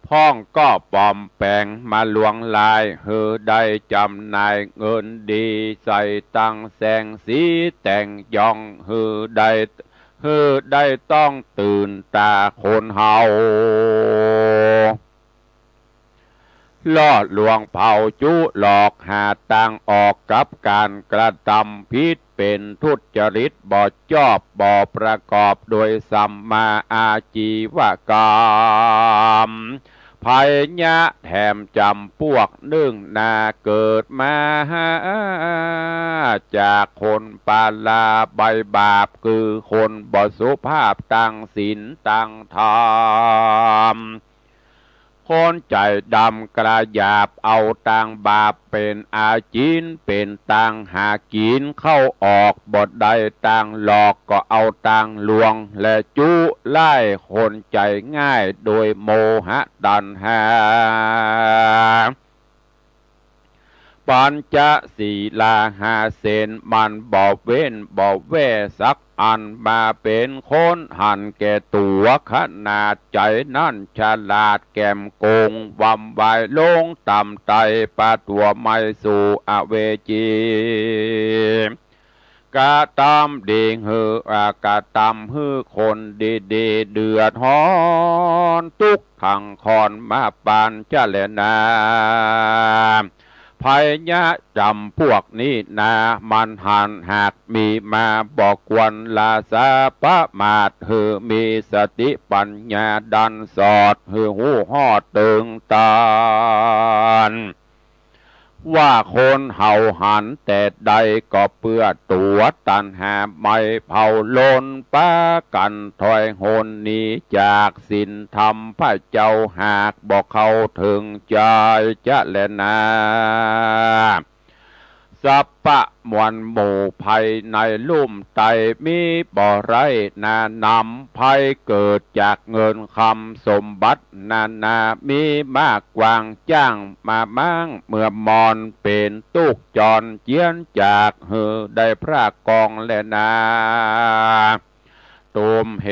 พ่องก็ปลอมแป๋งมาลวงลาย หื้อได้จ๋ำหน่ายเงินดี ใส่ตังแสงสีแต่งย่อง หื้อได้ หื้อได้ต้องตื่นต๋าคนเฮา ล่อลวงเผาจุหลอกหาตางออกกับก๋านกระตำผิด เป๋นทุจริตบ่จอบบ่ประกอบโดยสัมมาอาจีวกรรม ไผยะแถมจ๋ำปวกนึ่งนาเกิดมาจากคนปาลาใบบาป คือคนบ่สุภาพตางศีลตางธรรม คนใจ๋ดำกระหยาบเอาตางบาปเป๋นอาจีน เป๋นตางหากิ๋น เข้าออกบ่ได้ตางหลอกก็เอาตางลวง และจุไล่คนใจ๋ง่ายโดยโมหะตัณหา ปัญจศีลาห้าเส้นมันบ่เว้นบ่แว่สักอัน มาเป๋นคนหันแก่ตั๋วขนาด ใจ๋นั้นฉลาดแก๋มโก๋ง วำวายลงต่ำไต้ปาตั๋วไหม้สู่อเวจี กระตำดีหื้อ อ่า กระตำหื้อคนดีๆ เดือดฮ้อนตุ๊กข์ทั้งค่อนมาปานจะแลนา ไผยะจ๋ำปวกนี้นา มันหันหากมีมา บ่ควรละสาประมาท หื้อมีสติปัญญาดันสอด หื้อฮู้ฮอดเถิงตาน ว่าคนเฮาหันแต่ใดก็เปื้อตั๋ว ตัณหาไหม้เผาลน ปากั๋นถอยหนหนีจากศีลธรรมพระเจ้า หากบ่เข้าเถิงใจ๋จะแลนา สัพพะมวลหมู่ภัยในลุ่มไต้ มีบ่ไร้นานำ ภัยเกิดจากเงินคำสมบัตินานา มีมากกว้างจ้างมาม้างเมื่อมอน เป๋นตุ๊กข์จรเจียนจาก หื้อได้พระกองแลนา ตุมเห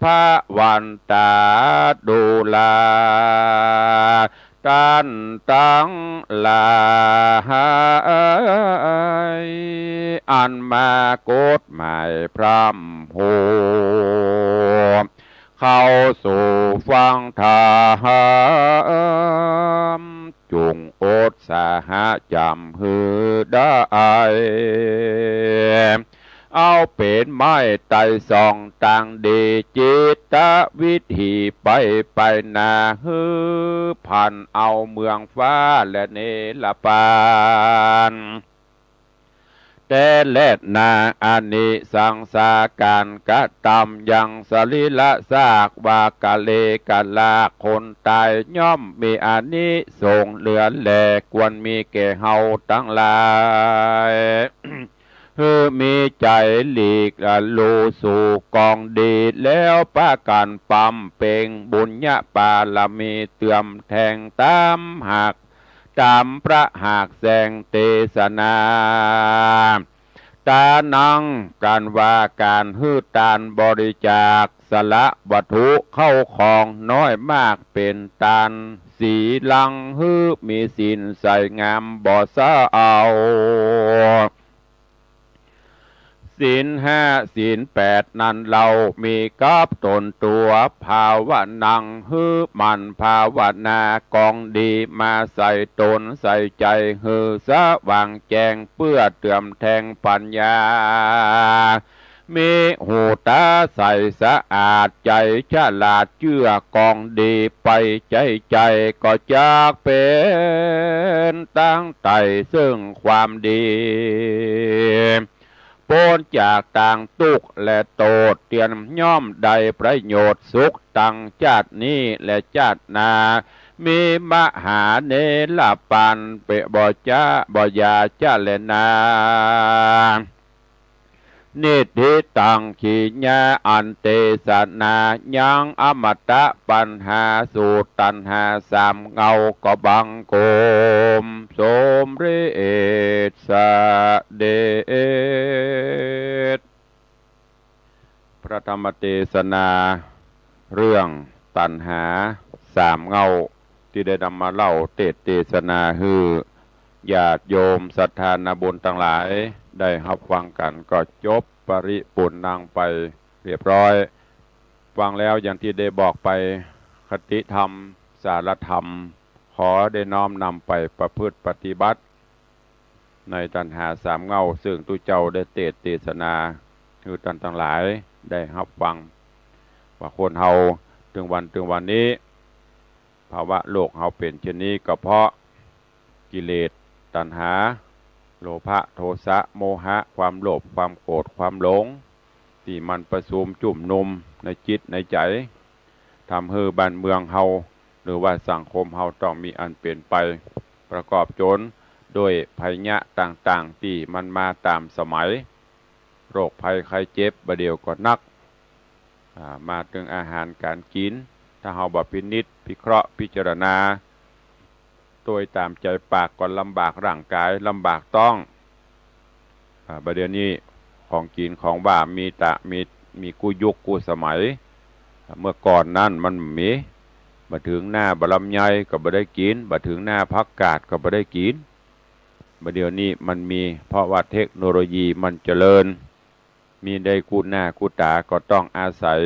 พระวันตาดูรา ต้านตังหลาย อันมากฎหมายพร่ำฮู้ เข้าสู่ฟังธรรม จุ่งอดสาหะจ๋ำหื้อได้ เอาเป๋นไม้ไต่ส่องตางดี จิตวิถีไปไปนา หื้อผ่านเอาเมืองฟ้าและเนรปาน แต่แลนา อานิสังสาก๋านกระตำยังสรีระซาก ว่าเกลกะลาคนต๋าย ย่อมมีอานิสงส์เหลือแล ควรมีแก่เฮาตังหลาย หื้อมีใจ๋หลีกหลู่สู่กองดี แล้วปากั๋นปำเป็งบุญญาปารมี เติมแทงต๋ามหาก ต๋ามพระหากแสงเตสนา ต๋านัง ก๋านว่าก๋านหื้อตานบริจาค สละวัตถุเข้าของน้อยมากเป๋นตาน สีลังหื้อมีศีลใสงามบ่เศร้า ศีลห้าศีลแปดนั้นเล่า มีกับต๋นตั๋ว ภาวนัง หื้อหมั่นภาวนา กองดีมาใส่ต๋นใส่ใจ๋ หื้อสว่างแจ้ง เปื้อเติมแทงปัญญา มีหูต๋าใสสะอาด ใจ๋ฉลาดเจื้อกองดีไป ใจ๊ใจ๋ก็จักเป๋นตางไต่เซิ่งความดี ป๊นจากตางตุ๊กข์และโต้ษ เตียนย่อมได้ประโยชน์สุข ตังจาตินี้และจาติหน้า มีมหาเนรปานเป๋นบ่จ๊ะบ่อย่าจะแลนา นิฏฐิตัง กิริยาอันเตสนา ยังอมตะปัญหาสูตร ตัณหาสามเงาก็บังคมสมเร็จเสด็จ พระธรรมเตสนาเรื่องตัณหาสามเงา ตี้ได้นำมาเล่าเตสน์เตสนาหื้อญาติโยมศรัทธานาบุญตังหลายได้ฮับฟังกั๋น ก็จบปริปูรณ์นังไปเรียบร้อย ฟังแล้วอย่างตี้ได้บอกไป คติธรรม สารธรรม ขอได้น้อมนำไปประพฤติปฏิบัติ ในตัณหาสามเง่า ซึ่งตุ๊เจ้าได้เตสน์เตสนา หื้อต้านตังหลายได้ฮับฟัง ว่าคนเฮาเถิงวัน เถิงวันนี้ ภาวะโลกเฮาเป๋นเช่นนี้ ก็เพราะกิเลส ตัณหา โลภะ โทสะ โมหะ ความโลภ ความโกรธ ความหลง ตี้มันประชุมจุ่มนุมในจิตในใจ๋ ทำหื้อบ้านเมืองเฮา หรือว่าสังคมเฮาต้องมีอันเป๋นไป ประกอบจ๋นด้วยภัยยะต่างๆ ตี้มันมาต๋ามสมัย โรคภัยไข้เจ็บบ่าเดี่ยวก็นัก อ่า มาเถิงอาหารก๋านกิ๋น ถ้าเฮาบ่พินิจพิเคราะห์พิจารณา โตยต๋ามใจ๋ปากก็ลำบากร่างก๋าย ลำบากต๊อง อ่า บ่าเดี่ยวนี้ของกิ๋นของหว่านมีตะ มี มีกู้ยุคกู้สมัย เมื่อก่อนนั้นมันบ่มี บ่เถิงหน้าบ่าลำไยก็บ่ได้กิ๋น บ่เถิงหน้าผักกาดก็บ่ได้กิ๋น บ่าเดี่ยวนี้มันมี เพราะว่าเทคโนโลยีมันเจริญ มีได้กู้หน้ากู้ต๋า ก็ต้องอาศัย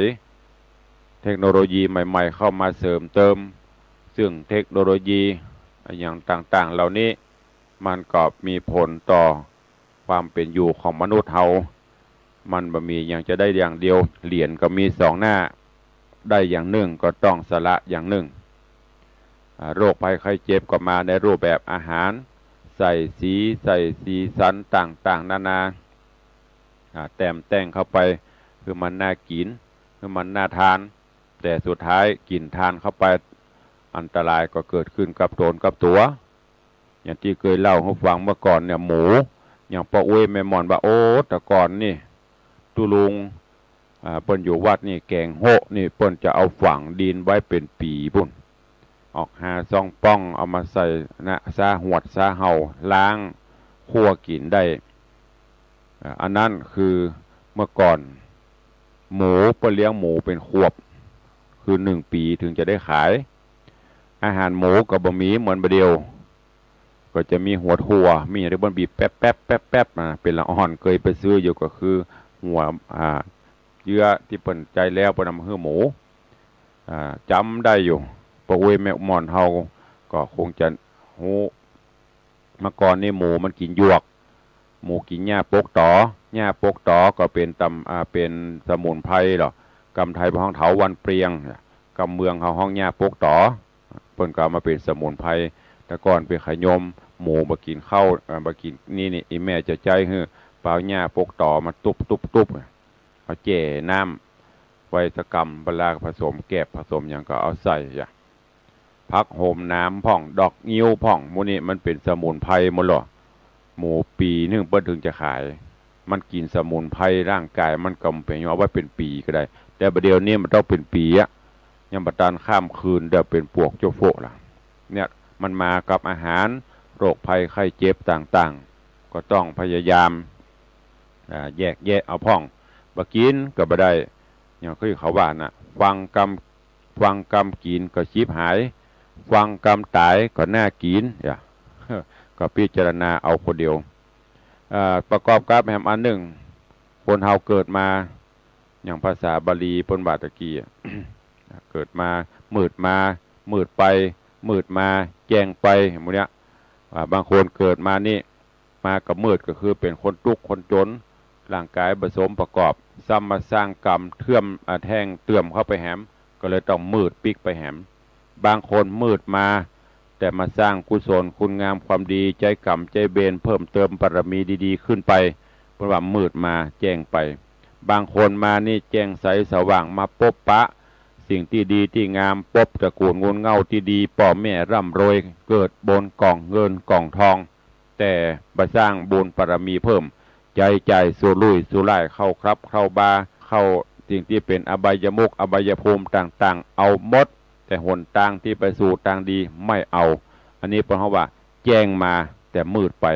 เทคโนโลยีใหม่ๆ เข้ามาเสริมเติม ซึ่งเทคโนโลยีอะหยังต่างๆ เหล่านี้ มันก็มีผลต่อความเป๋นอยู่ของมนุษย์เฮา มันบ่มีหยังจะได้อย่างเดียว เหรียญก็มีสองหน้า ได้อย่างนึ่งก็ต้องสละอย่างนึ่ง อ่า โรคภัยไข้เจ็บก็มาในรูปแบบอาหาร ใส่สี ใส่สีสันต่างๆ นานา อ่า แต้มแต่งเข้าไป หื้อมันน่ากิ๋น หื้อมันน่าทาน แต่สุดท้ายกิ๋นทานเข้าไป อันตรายก็เกิดขึ้นกับตนกับตั๋ว อย่างตี้เกยเล่าหื้อฟังเมื่อก่อนเนี่ย หมู อย่างป้ออุ๊ยแม่หม่อนว่า โอ้ แต่ก่อนนี่ ตุ๊ลุง อ่า เปิ้นอยู่วัดนี่ แก๋งโฮะนี่ เปิ้นจะเอาฝังดินไว้เป๋นปี๋ปู๊น ออกหาซองป้อง เอามาใส่นะ ซาหวด ซาเห่า ล้าง คั่วกิ๋นได้ อ่า อันนั้นคือเมื่อก่อน หมู เปิ้นเลี้ยงหมูเป๋นขวบ คือนึ่งปี๋เถิงจะได้ขาย อาหารหมูก็บ่มีเหมือนบ่าเดี่ยว ก็จะมีหัวถั่ว มีอย่างตี้เปิ้นบีบแป๊บๆ แป๊บๆ มา เป๋นละอ่อน เกยไปซื้ออยู่ ก็คือหัว อ่า เยื่อตี้เปิ้นใจ๊แล้ว เปิ้นเอามาหื้อหมู อ่า จ๋ำได้อยู่ ป้ออุ๊ยแม่หม่อนเฮาก็คงจะฮู้ เมื่อก่อนนี่หมูมันกิ๋นหยวก หมูกิ๋นหญ้าปกต๋อ หญ้าปกต๋อก็เป๋นตำ อ่า เป๋นสมุนไพรเหรอ กำไทยฮ้องเถาวัลย์เปรียง กำเมืองเฮาฮ้องหญ้าปกต๋อ เปิ้นก็เอามาเป๋นสมุนไพร แต่ก่อนไปขยม หมูบ่กิ๋นข้าว เอ่อ บ่กิ๋นนี่ นี่ อี่แม่จะใจ๊หื้อ ไปเอาหญ้าปกต๋อมาตุ๊บๆๆ เอาแจ่น้ำไว้สักกำ เวลาผสมแกบผสมหยังก็เอาใส่จ้ะ ผักโหมหนามพ่อง ดอกงิ้วพ่อง หมู่นี้มันเป๋นสมุนไพรหมดลอ หมูปี๋นึ่งเปิ้นเถิงจะขาย มันกิ๋นสมุนไพร ร่างก๋ายมันก็บ่เป๋นหยัง เอาไว้เป๋นปี๋ก็ได้ แต่บ่าเดี่ยวนี้มันต้องเป๋นปี๋อะ ยังบ่ตันข้ามคืน เดี๋ยวเป๋นปวกเจ้าโฟกละ เนี่ย มันมากับอาหาร โรคภัยไข้เจ็บต่างๆ ก็ต้องพยายาม อ่า แยกแยะเอาพ่อง บ่กิ๋นก็บ่ได้ อย่างคือเขาว่าน่ะ ฟังกำ ฟังกำกิ๋นก็ฉิบหาย ฟังกำต๋ายก็น่ากิ๋น อย่า ก็พิจารณาเอาคนเดียว อ่า ประกอบกับแหมอันนึ่ง คนเฮาเกิดมา อย่างภาษาบาลีเปิ้นว่าตะกี้อะ เกิดมา มืดมา มืดไป มืดมา แจ้งไป หมู่เนี้ย อ่า บางคนเกิดมานี่ มาก็มืด ก็คือเป๋นคนตุ๊กข์คนจ๋น ร่างก๋ายบ่สมประกอบ ซ้ำมาสร้างกรรมเทื่อม อ่า แท่งเติ่มเข้าไปแหม ก็เลยต้องมืดปิ๊กไปแหม บางคนมืดมา แต่มาสร้างกุศลคุณงามความดี ใจ๊กรรมใจ๊เวร เพิ่มเติมบารมีดีๆ ขึ้นไป เปิ้นว่ามืดมาแจ้งไป บางคนมานี่แจ้งใสสว่าง มาปบปะสิ่งตี้ดีตี้งาม ปบตระกูลงูลเหง้าตี้ดี ป้อแม่ร่ำรวย เกิดบนก่องเงินก่องทอง แต่บ่สร้างบุญบารมีเพิ่ม ใจ๊จ่ายสุรุ่ยสุร่าย เข้าคลับเข้าบาร์ เข้าสิ่งตี้เป๋นอบายมุขอบายภูมิต่างๆ เอาหมด แต่หนตางตี้ไปสู่ตางดีไม่เอา อันนี้เปิ้นฮ้องว่าแจ้งมาแต่มืดไป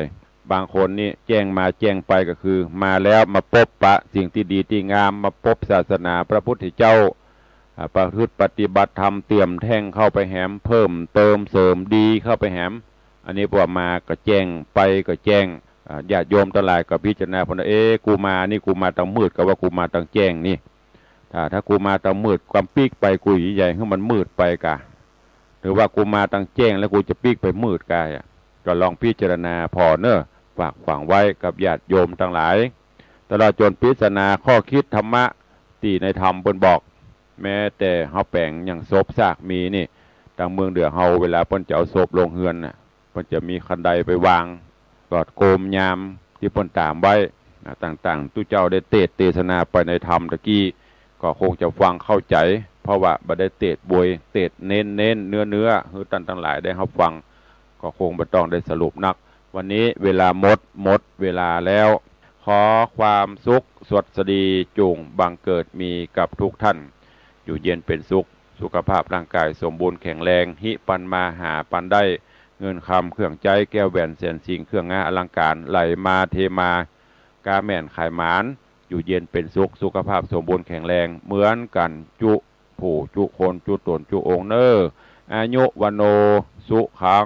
บางคนนี่แจ้งมาแจ้งไปก็คือมาแล้วมาปบปะสิ่งตี้ดีตี้งาม มาปบศาสนาพระพุทธเจ้า อ่า ประพฤติปฏิบัติธรรมเติ่มแท่งเข้าไปแหม เพิ่มเติมเสริมดีเข้าไปแหม อันนี้พอมาก็แจ้ง ไปก็แจ้ง อ่า ญาติโยมตังหลายก็พิจารณาเปิ้นว่า เอ๊ะ กูมานี่กูมาตางมืดกาว่ากูมาตางแจ้งนี่ ถ้า ถ้ากูมาตางมืด กำปิ๊กไปกูอยู่ใหญ่ หื้อมันมืดไปกา หรือว่ากูมาตังแจ้งแล้วกูจะปิ๊กไปมืดกายอะ ก็ลองพิจารณาผ่อเน่อ ฝากฝังไว้กับญาติโยมตังหลาย ตลอดจ๋นปริศนาข้อคิดธรรรมะตี้ในธรรมเปิ้นบอก แม้แต่เฮาแป๋งยังศพซากมีนี่ ตังเมืองเหนือเฮาเวลาเปิ้นจะเอาศพลงเฮือนน่ะ เปิ้นจะมีคันไดไปวาง ก็โกมยามตี้เปิ้นต๋ามไว้ นะ ต่างๆ ตุ๊เจ้าได้เตสน์เตสนาไปในธรรมตะกี้ ก็คงจะฟังเข้าใจ๋ เพราะว่าบ่ได้เตสน์บวย เตสน์เน้นเน้นเนื้อเนื้อ หื้อต้านตังหลายได้ฮับฟัง ก็คงบ่ต้องได้สรุปนัก วันนี้เวลาหมด หมดเวลาแล้ว ขอความสุขสวัสดีจุ่งบังเกิดมีกับทุกท่าน อยู่เย็นเป็นสุข สุขภาพร่างกายสมบูรณ์แข็งแรง ฮิปันมาหาปันได้ เงินคำเครื่องใจ๊ แก้วแหวนแสนสิ่ง เครื่องงาอลังก๋าน ไหลมาเทมา ก๊าแม่นขายหมาน อยู่เย็นเป็นสุข สุขภาพสมบูรณ์แข็งแรงเหมือนกั๋นจุผู้จุคนจุต๋นจุองค์เน่อ อายุ วัณโณ สุขัง